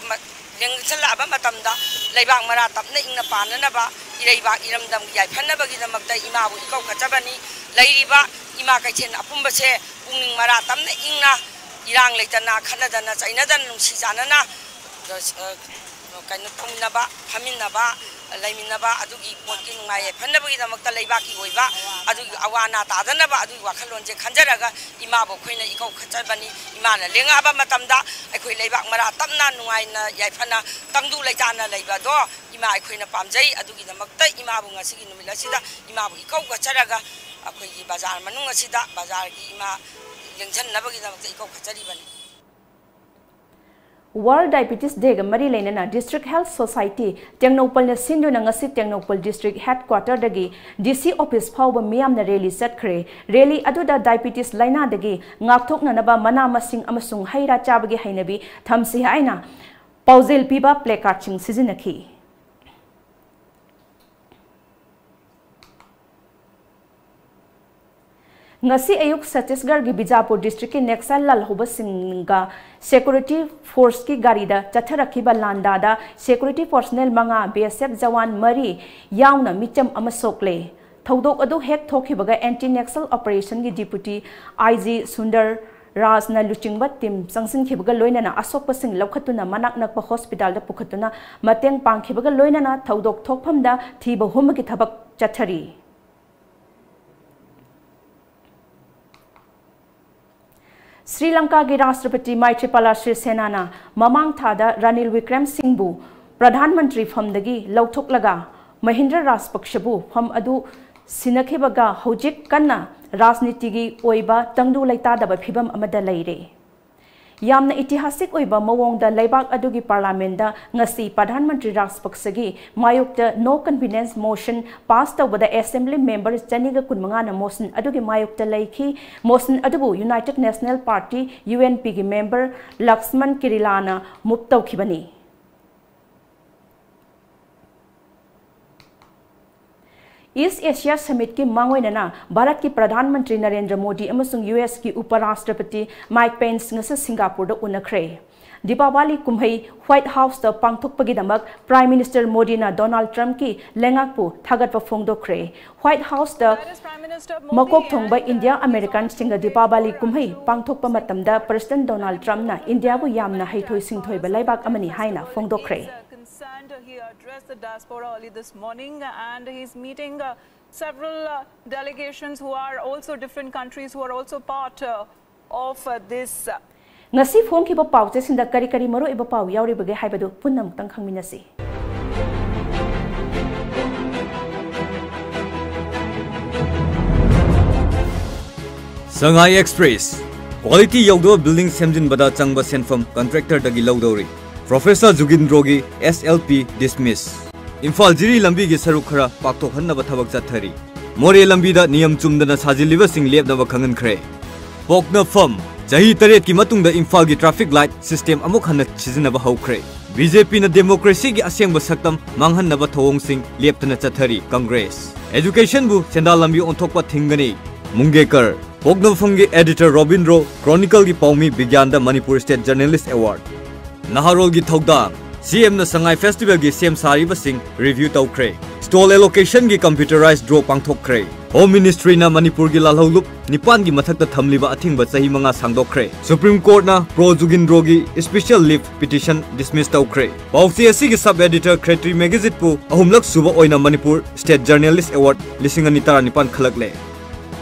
ꯂꯦꯡꯁꯜꯂꯛꯂꯕ ꯃꯇꯝꯗ ꯂꯩꯕꯥꯛ ꯃꯔꯥ ꯇꯞꯅ ꯏꯪꯅ ꯄꯥꯟꯅꯅꯕ, ꯏꯔꯩꯕꯥꯛ ꯏꯔꯝꯗꯝꯒꯤ ꯌꯥꯏꯐꯅꯕꯒꯤꯗꯃꯛꯇ ꯏꯃꯥꯕꯨ ꯏꯀꯧ ꯈꯠꯆꯕꯅꯤ꯫ ꯂꯩꯔꯤꯕ ꯏꯃꯥ ꯀꯩꯊꯦꯜ ꯑꯄꯨꯝꯕꯁꯦ ꯄꯨꯛꯅꯤꯡ ꯃꯔꯥ ꯇꯞꯅ ꯏꯪꯅ, ꯏꯔꯥꯡ ꯂꯩꯇꯅ, ꯈꯠꯅꯗꯅ ꯆꯩꯅꯗꯅ ꯅꯨꯡꯁꯤ ꯆꯥꯟꯅꯅ ꯀꯩꯅꯣ ꯇꯧꯃꯤꯟꯅꯕ, ꯐꯝꯃꯤꯟꯅꯕ, ꯂꯩꯃꯤꯟꯅꯕ, ꯑꯗꯨꯒꯤ ꯄꯣꯠꯀꯤ ꯅꯨꯡꯉꯥꯏ ꯌꯥꯏꯐꯅꯕꯒꯤꯗꯃꯛꯇ, ꯂꯩꯕꯥꯛꯀꯤ ꯑꯣꯏꯕ ꯑꯗꯨꯒꯤ ꯑꯋꯥ ꯑꯅꯥ ꯇꯥꯗꯅꯕ ꯑꯗꯨꯒꯤ ꯋꯥꯈꯜꯂꯣꯟꯁꯦ ꯈꯟꯖꯔꯒ ꯏꯃꯥꯕꯨ ꯑꯩꯈꯣꯏꯅ ꯏꯀꯧ ꯈꯠꯆꯕꯅꯤ꯫ ꯏꯃꯥꯅ ꯂꯦꯡꯉꯛꯂꯕ ꯃꯇꯝꯗ ꯑꯩꯈꯣꯏ ꯂꯩꯕꯥꯛ ꯃꯔꯥ ꯇꯞꯅ ꯅꯨꯡꯉꯥꯏꯅ ꯌꯥꯏꯐꯅ ꯇꯪꯗꯨ ꯂꯩꯇꯥꯅ ꯂꯩꯕꯗꯣ ꯏꯃꯥ ꯑꯩꯈꯣꯏꯅ ꯄꯥꯝꯖꯩ꯫ ꯑꯗꯨꯒꯤꯗꯃꯛꯇ ꯏꯃꯥꯕꯨ ꯉꯁꯤꯒꯤ ꯅꯨꯃꯤꯠ ꯑꯁꯤꯗ ꯏꯃꯥꯕꯨ ꯏꯀꯧ ꯈꯠꯆꯔꯒ ꯑꯩꯈꯣꯏꯒꯤ ꯕꯖꯥꯔ ꯃꯅꯨꯡ ꯑꯁꯤꯗ ꯕꯖꯥꯔꯒꯤ ꯏꯃꯥ ꯂꯦꯡꯁꯟꯅꯕꯒꯤꯗꯃꯛꯇ ꯏꯀꯧ ꯈꯠꯆꯔꯤꯕꯅꯤ꯫ World Diabetes Day ꯒ ꯃꯔꯤ ꯂꯩꯅꯅ District Health Society ꯇꯦꯡꯅꯧꯄꯜꯅ ꯁꯤꯟꯗꯨꯅ ꯉꯁꯤ ꯇꯦꯡꯅꯧꯄꯜ District Headquarter ꯗꯒꯤ D C Office ꯐꯥꯎꯕ ꯃꯤꯌꯥꯝꯅ rally ꯆꯠꯈ꯭ꯔꯦ꯫ Rally ꯑꯗꯨꯗ diabetes ꯂꯥꯏꯅꯥꯗꯒꯤ ꯉꯥꯛꯊꯣꯛꯅꯅꯕ ꯃꯅꯥ ꯃꯁꯤꯡ ꯑꯃꯁꯨꯡ ꯍꯩ ꯔꯥ ꯆꯥꯕꯒꯤ ꯍꯩꯅꯕꯤ ꯊꯝꯁꯤ ꯍꯥꯏꯅ ꯄꯥꯎꯖꯦꯜ ꯄꯤꯕ placard ꯁꯤꯡ ꯁꯤꯖꯤꯟꯅꯈꯤ꯫ ꯉꯁꯤ ꯑꯌꯨꯛ ꯆꯇꯤꯁꯒꯔꯒꯤ ꯕꯤꯖꯥꯄꯨꯔ District ꯀꯤ Naxal ꯂꯥꯜꯍꯧꯕꯁꯤꯡꯒ Security Force ꯀꯤ ꯒꯥꯔꯤꯗ ꯆꯠꯊꯔꯛꯈꯤꯕ ꯂꯥꯟꯗꯥꯗ security personnel ꯃꯉꯥ, B S F ꯖꯋꯥꯟ ꯃꯔꯤ ꯌꯥꯎꯅ ꯃꯤꯆꯝ ꯑꯃ ꯁꯣꯛꯂꯦ꯫ ꯊꯧꯗꯣꯛ ꯑꯗꯨ ꯍꯦꯛ ꯊꯣꯛꯈꯤꯕꯒ Anti Naxal Operation ꯒꯤ Deputy I G ꯁꯨꯟꯗꯔ ꯔꯥꯖꯅ ꯂꯨꯆꯤꯡꯕ team ꯆꯪꯁꯤꯟꯈꯤꯕꯒ ꯂꯣꯏꯅꯅ ꯑꯁꯣꯛꯄꯁꯤꯡ ꯂꯧꯈꯠꯇꯨꯅ ꯃꯅꯥꯛ ꯅꯛꯄ hospital ꯗ ꯄꯨꯈꯠꯇꯨꯅ ꯃꯇꯦꯡ ꯄꯥꯡꯈꯤꯕꯒ ꯂꯣꯏꯅꯅ ꯊꯧꯗꯣꯛ ꯊꯣꯛꯐꯝꯗ ꯊꯤꯕ ꯍꯨꯝꯕꯒꯤ ꯊꯕꯛ ꯆꯠꯊꯔꯤ꯫ ꯁ꯭ꯔꯤ ꯂꯪꯀꯥꯒꯤ ꯔꯥꯁꯇ꯭ꯔꯄꯇꯤ ꯃꯥꯏꯊ꯭ꯔꯤꯄꯥꯂꯥ ꯁ꯭ꯔꯤꯁꯦꯅꯥꯅ ꯃꯃꯥꯡ ꯊꯥꯗ ꯔꯥꯅꯤꯜ ꯋꯤꯀ꯭ꯔꯦꯝ ꯁꯤꯡꯕꯨ ꯄ꯭ꯔꯙꯥꯟ ꯃꯟꯇ꯭ꯔꯤ ꯐꯝꯗꯒꯤ ꯂꯧꯊꯣꯛꯂꯒ ꯃꯍꯤꯟꯗ꯭ꯔ ꯔꯥꯖꯄꯛꯁꯕꯨ ꯐꯝ ꯑꯗꯨ ꯁꯤꯟꯅꯈꯤꯕꯒ ꯍꯧꯖꯤꯛ ꯀꯟꯅ ꯔꯥꯖꯅꯤꯇꯤꯒꯤ ꯑꯣꯏꯕ ꯇꯪꯗꯨ ꯂꯩꯇꯥꯗꯕ ꯐꯤꯚꯝ ꯑꯃꯗ ꯂꯩꯔꯦ꯫ ꯌꯥꯝꯅ ꯏꯇꯤꯍꯥꯁꯤꯛ ꯑꯣꯏꯕ ꯃꯑꯣꯡꯗ ꯂꯩꯕꯥꯛ ꯑꯗꯨꯒꯤ ꯄꯥꯔꯂꯥꯃꯦꯟꯗ ꯉꯁꯤ ꯄ꯭ꯔꯙꯥꯟ ꯃꯟꯇ꯭ꯔꯤ ꯔꯥꯖꯄꯛꯁꯒꯤ ꯃꯥꯌꯣꯛꯇ no confidence motion pass ꯇꯧꯕꯗ assembly member ꯆꯅꯤꯒ ꯀꯨꯟꯃꯉꯥꯅ motion ꯑꯗꯨꯒꯤ ꯃꯥꯌꯣꯛꯇ ꯂꯩꯈꯤ꯫ Motion ꯑꯗꯨꯕꯨ United National Party, U N P ꯒꯤ member ꯂꯛꯁꯃꯟ ꯀꯤꯔꯤꯂꯥꯅ move ꯇꯧꯈꯤꯕꯅꯤ꯫ East Asia Summit ꯀꯤ ꯃꯥꯡꯑꯣꯏꯅꯅ ꯚꯥꯔꯠꯀꯤ ꯄ꯭ꯔꯙꯥꯟ ꯃꯟꯇ꯭ꯔꯤ ꯅꯔꯦꯟꯗ꯭ꯔ ꯃꯣꯗꯤ ꯑꯃꯁꯨꯡ U S ꯀꯤ ꯎꯄ ꯔꯥꯁꯇ꯭ꯔꯄꯇꯤ ꯃꯥꯏꯛ ꯄꯦꯟꯁ ꯉꯁꯤ ꯁꯤꯡꯒꯥꯄꯨꯔꯗ ꯎꯅꯈ꯭ꯔꯦ꯫ ꯗꯤꯄꯥꯋꯥꯂꯤ ꯀꯨꯝꯍꯩ White House ꯇ ꯄꯥꯡꯊꯣꯛꯄꯒꯤꯗꯃꯛ Prime Minister ꯃꯣꯗꯤꯅ ꯗꯣꯅꯥꯜꯗ ꯇ꯭ꯔꯝꯞꯀꯤ ꯂꯩꯉꯥꯛꯄꯨ ꯊꯥꯒꯠꯄ ꯐꯣꯡꯗꯣꯛꯈ꯭ꯔꯦ꯫ White House ꯇ ꯃꯀꯣꯛ ꯊꯣꯡꯕ ꯏꯟꯗꯤꯌꯥ ꯑꯃꯦꯔꯤꯀꯥꯟꯁꯤꯡꯒ ꯗꯤꯄꯥꯋꯥꯂꯤ ꯀꯨꯝꯍꯩ ꯄꯥꯡꯊꯣꯛꯄ ꯃꯇꯝꯗ ꯄ꯭ꯔꯦꯁꯤꯗꯦꯟꯠ ꯗꯣꯅꯥꯜꯗ ꯇ꯭ꯔꯝꯞꯅ ꯏꯟꯗꯤꯌꯥꯕꯨ ꯌꯥꯝꯅ ꯍꯩꯊꯣꯏ ꯁꯤꯡꯊꯣꯏꯕ ꯂꯩꯕꯥꯛ ꯑꯃꯅꯤ ꯍꯥꯏꯅ ꯐꯣꯡꯗꯣꯛꯈ꯭ꯔꯦ꯫ Concerned. He addressed the diaspora early this morning, uh, and he's meeting uh, several uh, delegations who are also different countries who are also part uh, of uh, this. Uh, ꯉꯁꯤ ꯐꯣꯡꯈꯤꯕ ꯄꯥꯎꯆꯦꯁꯤꯡꯗ ꯀꯔꯤ ꯀꯔꯤ ꯃꯔꯨꯑꯣꯏꯕ ꯄꯥꯎ ꯌꯥꯎꯔꯤꯕꯒꯦ ꯍꯥꯏꯕꯗꯨ ꯄꯨꯟꯅ ꯑꯃꯨꯛꯇꯪ ꯈꯪꯃꯤꯟꯅꯁꯤ꯫ Sangai Express, Quality ꯌꯧꯗꯕ building ꯁꯦꯝꯖꯤꯟꯕꯗ ꯆꯪꯕ ꯁꯦꯟꯐꯝ contractorꯗꯒꯤ ꯂꯧꯗꯧꯔꯤ꯫ Professor ꯖꯨꯒꯤꯟꯗ꯭ꯔꯣꯒꯤ S L P dismiss꯫ Imphal ꯖꯤꯔꯤ ꯂꯝꯕꯤꯒꯤ ꯁꯔꯨꯛ ꯈꯔ ꯄꯥꯛꯊꯣꯛꯍꯟꯅꯕ ꯊꯕꯛ ꯆꯠꯊꯔꯤ꯫ ꯃꯣꯔꯦ ꯂꯝꯕꯤꯗ ꯅꯤꯌꯝ ꯆꯨꯝꯗꯅ ꯁꯥꯖꯤꯜꯂꯤꯕꯁꯤꯡ ꯂꯦꯞꯅꯕ ꯈꯪꯍꯟꯈ꯭ꯔꯦ꯫ ꯄꯣꯛꯅꯐꯝ꯫ ꯆꯍꯤ ꯇꯔꯦꯠꯀꯤ ꯃꯇꯨꯡꯗ ꯏꯝꯐꯥꯜꯒꯤ traffic light system ꯑꯃꯨꯛ ꯍꯟꯅ ꯁꯤꯖꯤꯟꯅꯕ ꯍꯧꯈ꯭ꯔꯦ꯫ BJPꯅ democracyꯒꯤ ꯑꯁꯦꯡꯕ ꯁꯛꯇꯝ ꯃꯥꯡꯍꯟꯅꯕ ꯊꯧꯑꯣꯡꯁꯤꯡ ꯂꯦꯞꯇꯅ ꯆꯠꯊꯔꯤ꯫ Congress꯫ Educationꯕꯨ ꯁꯦꯟꯗꯥꯟ ꯂꯝꯕꯤ ꯑꯣꯟꯊꯣꯛꯄ ꯊꯤꯡꯒꯅꯤ꯫ ꯃꯨꯡꯒꯦꯀꯔ꯫ ꯄꯣꯛꯅꯐꯝꯒꯤ editor Robindro, Chronicleꯒꯤ ꯄꯥꯎꯃꯤ ꯕꯤꯒ꯭ꯌꯥꯟꯗ Manipur State Journalist Award꯫ ꯅꯍꯥꯔꯣꯜꯒꯤ ꯊꯧꯗꯥꯡ꯫ CMꯅ ꯁꯉꯥꯏ Festivalꯒꯤ ꯁꯦꯝ ꯁꯥꯔꯤꯕꯁꯤꯡ review ꯇꯧꯈ꯭ꯔꯦ꯫ Stall allocationꯒꯤ computerized draw ꯄꯥꯡꯊꯣꯛꯈ꯭ꯔꯦ꯫ Home Ministryꯅ ꯃꯅꯤꯄꯨꯔꯒꯤ ꯂꯥꯜꯍꯧꯂꯨꯞ ꯅꯤꯄꯥꯟꯒꯤ ꯃꯊꯛꯇ ꯊꯝꯂꯤꯕ ꯑꯊꯤꯡꯕ ꯆꯍꯤ ꯃꯉꯥ ꯁꯥꯡꯗꯣꯛꯈ꯭ꯔꯦ꯫ Supreme Courtꯅ ꯄ꯭ꯔꯣ ꯖꯨꯒꯤꯟꯗ꯭ꯔꯣꯒꯤ special leave petition dismiss ꯇꯧꯈ꯭ꯔꯦ꯫ ꯄꯥꯎꯆꯦ ꯑꯁꯤꯒꯤ sub editor ꯈ꯭ꯔꯦꯇ꯭ꯔꯤ ꯃꯦꯒꯥꯖꯤꯠꯄꯨ ꯑꯍꯨꯝꯂꯛ ꯁꯨꯕ ꯑꯣꯏꯅ Manipur State Journalist Award ꯂꯤꯁꯤꯡ ꯑꯅꯤ ꯇꯔꯥꯅꯤꯄꯥꯟ ꯈꯜꯂꯛꯂꯦ꯫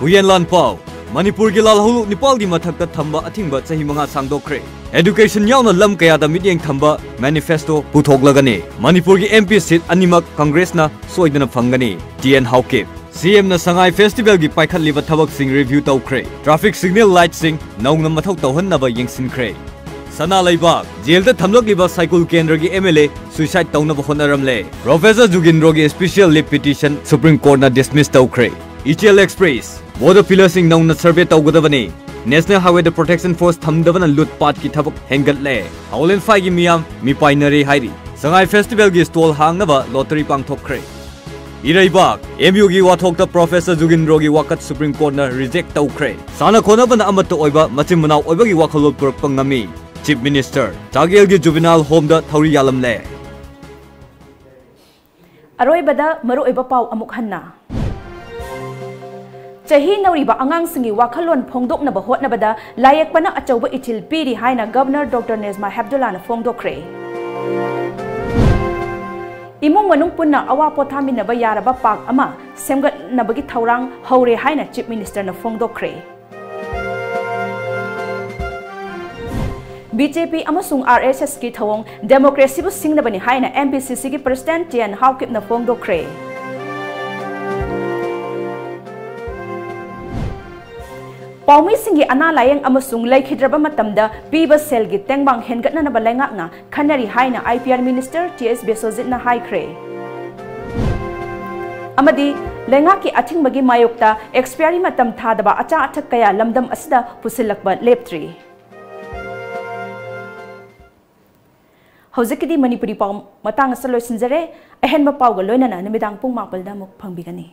ꯍꯨꯌꯦꯟ ꯂꯥꯟꯄꯥꯎ꯫ ꯃꯅꯤꯄꯨꯔꯒꯤ ꯂꯥꯜꯍꯧꯂꯨꯞ ꯅꯤꯄꯥꯜꯒꯤ ꯃꯊꯛꯇ ꯊꯝꯕ ꯑꯊꯤꯡꯕ ꯆꯍꯤ ꯃꯉꯥ ꯁꯥꯡꯗꯣꯛꯈ꯭ꯔꯦ꯫ Education ꯌꯥꯎꯅ ꯂꯝ ꯀꯌꯥꯗ ꯃꯤꯠꯌꯦꯡ ꯊꯝꯕ manifesto ꯄꯨꯊꯣꯛꯂꯒꯅꯤ꯫ ꯃꯅꯤꯄꯨꯔꯒꯤ MP seat ꯑꯅꯤꯃꯛ Congressꯅ ꯁꯣꯏꯗꯅ ꯐꯪꯒꯅꯤ꯫ T N Haokip. CMꯅ ꯁꯉꯥꯏ Festivalꯒꯤ ꯄꯥꯏꯈꯠꯂꯤꯕ ꯊꯕꯛꯁꯤꯡ review ꯇꯧꯈ꯭ꯔꯦ꯫ Traffic signal lightꯁꯤꯡ ꯅꯧꯅ ꯃꯊꯧ ꯇꯧꯍꯟꯅꯕ ꯌꯦꯡꯁꯤꯟꯈ꯭ꯔꯦ꯫ ꯁꯅꯥ ꯂꯩꯕꯥꯛ꯫ ꯖꯦꯜꯗ ꯊꯝꯂꯛꯂꯤꯕ ꯁꯥꯏꯀꯨꯜ ꯀꯦꯟꯗ꯭ꯔꯒꯤ MLA suicide ꯇꯧꯅꯕ ꯍꯣꯠꯅꯔꯝꯂꯦ꯫ Professor ꯖꯨꯒꯤꯟꯗ꯭ꯔꯣꯒꯤ special leave petition Supreme Courtꯅ dismiss ꯇꯧꯈ꯭ꯔꯦ꯫ ꯏꯆꯦꯜ Express꯫ Border pillarꯁꯤꯡ ꯅꯧꯅ survey ꯇꯧꯒꯗꯕꯅꯤ꯫ National Highwayꯗ Protection Force ꯊꯝꯗꯕꯅ ꯂꯨꯠ ꯄꯥꯠꯀꯤ ꯊꯕꯛ ꯍꯦꯟꯒꯠꯂꯦ꯫ ꯍꯥꯎꯂꯦꯟꯐꯥꯏꯒꯤ ꯃꯤꯌꯥꯝ ꯃꯤꯄꯥꯏꯅꯔꯦ ꯍꯥꯏꯔꯤ꯫ ꯁꯉꯥꯏ Festivalꯒꯤ stall ꯍꯥꯡꯅꯕ lottery ꯄꯥꯡꯊꯣꯛꯈ꯭ꯔꯦ꯫ ꯏꯔꯩꯕꯥꯛ꯫ MUꯒꯤ ꯋꯥꯊꯣꯛꯇ Professor ꯖꯨꯒꯤꯟꯗ꯭ꯔꯣꯒꯤ ꯋꯥꯀꯠ Supreme Courtꯅ reject ꯇꯧꯈ꯭ꯔꯦ꯫ ꯁꯥꯟꯅ ꯈꯣꯠꯅꯕꯅ ꯑꯃꯠꯇ ꯑꯣꯏꯕ ꯃꯆꯤꯟ ꯃꯅꯥꯎ ꯑꯣꯏꯕꯒꯤ ꯋꯥꯈꯜꯂꯣꯟ ꯄꯨꯔꯛꯄ ꯉꯝꯃꯤ꯫ Chief Minister꯫ ꯆꯥꯒꯦꯜꯒꯤ juvenile homeꯗ ꯊꯧꯔꯤ ꯌꯥꯜꯂꯝꯂꯦ꯫ ꯑꯔꯣꯏꯕꯗ ꯃꯔꯨꯑꯣꯏꯕ ꯄꯥꯎ ꯑꯃꯨꯛ ꯍꯟꯅ꯫ ꯆꯍꯤ ꯅꯧꯔꯤꯕ ꯑꯉꯥꯡꯁꯤꯡꯒꯤ ꯋꯥꯈꯜꯂꯣꯟ ꯐꯣꯡꯗꯣꯛꯅꯕ ꯍꯣꯠꯅꯕꯗ ꯂꯥꯌꯦꯛꯄꯅ ꯑꯆꯧꯕ ꯏꯊꯤꯜ ꯄꯤꯔꯤ ꯍꯥꯏꯅ Governor Doctor Nejma Heptullahꯅ ꯐꯣꯡꯗꯣꯛꯈ꯭ꯔꯦ꯫ ꯏꯃꯨꯡ ꯃꯅꯨꯡ ꯄꯨꯟꯅ ꯑꯋꯥ ꯄꯣꯊꯥꯃꯤꯟꯅꯕ ꯌꯥꯔꯕ park ꯑꯃ ꯁꯦꯝꯒꯠꯅꯕꯒꯤ ꯊꯧꯔꯥꯡ ꯍꯧꯔꯦ ꯍꯥꯏꯅ Chief Ministerꯅ ꯐꯣꯡꯗꯣꯛꯈ꯭ꯔꯦ꯫ BJP ꯑꯃꯁꯨꯡ RSSꯀꯤ ꯊꯧꯑꯣꯡ democracyꯕꯨ ꯁꯤꯡꯅꯕꯅꯤ ꯍꯥꯏꯅ MPCCꯒꯤ President ꯇꯤ ꯑꯦꯟ ꯍꯥꯎꯀꯤꯞꯅ ꯐꯣꯡꯗꯣꯛꯈ꯭ꯔꯦ꯫ ꯄꯥꯎꯃꯤꯁꯤꯡꯒꯤ ꯑꯅꯥ ꯂꯥꯌꯦꯡ ꯑꯃꯁꯨꯡ ꯂꯩꯈꯤꯗ꯭ꯔꯕ ꯃꯇꯝꯗ ꯄꯤꯕ ꯁꯦꯜꯒꯤ ꯇꯦꯡꯕꯥꯡ ꯍꯦꯟꯒꯠꯅꯅꯕ ꯂꯩꯉꯥꯛꯅ ꯈꯟꯅꯔꯤ ꯍꯥꯏꯅ I P R minister T S ꯕꯤꯁ꯭ꯋꯖꯤꯠꯅ ꯍꯥꯏꯈ꯭ꯔꯦ꯫ ꯑꯃꯗꯤ ꯂꯩꯉꯥꯛꯀꯤ ꯑꯊꯤꯡꯕꯒꯤ ꯃꯥꯌꯣꯛꯇ ꯑꯦꯛꯁꯄꯤꯌꯥꯔꯤ ꯃꯇꯝ ꯊꯥꯗꯕ ꯑꯆꯥ ꯑꯊꯛ ꯀꯌꯥ ꯂꯝꯗꯝ ꯑꯁꯤꯗ ꯄꯨꯁꯤꯜꯂꯛꯄ ꯂꯦꯞꯇ꯭ꯔꯤ꯫ ꯍꯧꯖꯤꯛꯀꯤꯗꯤ ꯃꯅꯤꯄꯨꯔꯤ ꯄꯥꯎ ꯃꯇꯥꯡ ꯑꯁꯤꯗ ꯂꯣꯏꯁꯤꯟꯖꯔꯦ꯫ ꯑꯍꯦꯟꯕ ꯄꯥꯎꯒ ꯂꯣꯏꯅꯅ ꯅꯨꯃꯤꯗꯥꯡ ꯄꯨꯡ ꯃꯥꯄꯜꯗ ꯑꯃꯨꯛ ꯐꯪꯕꯤꯒꯅꯤ꯫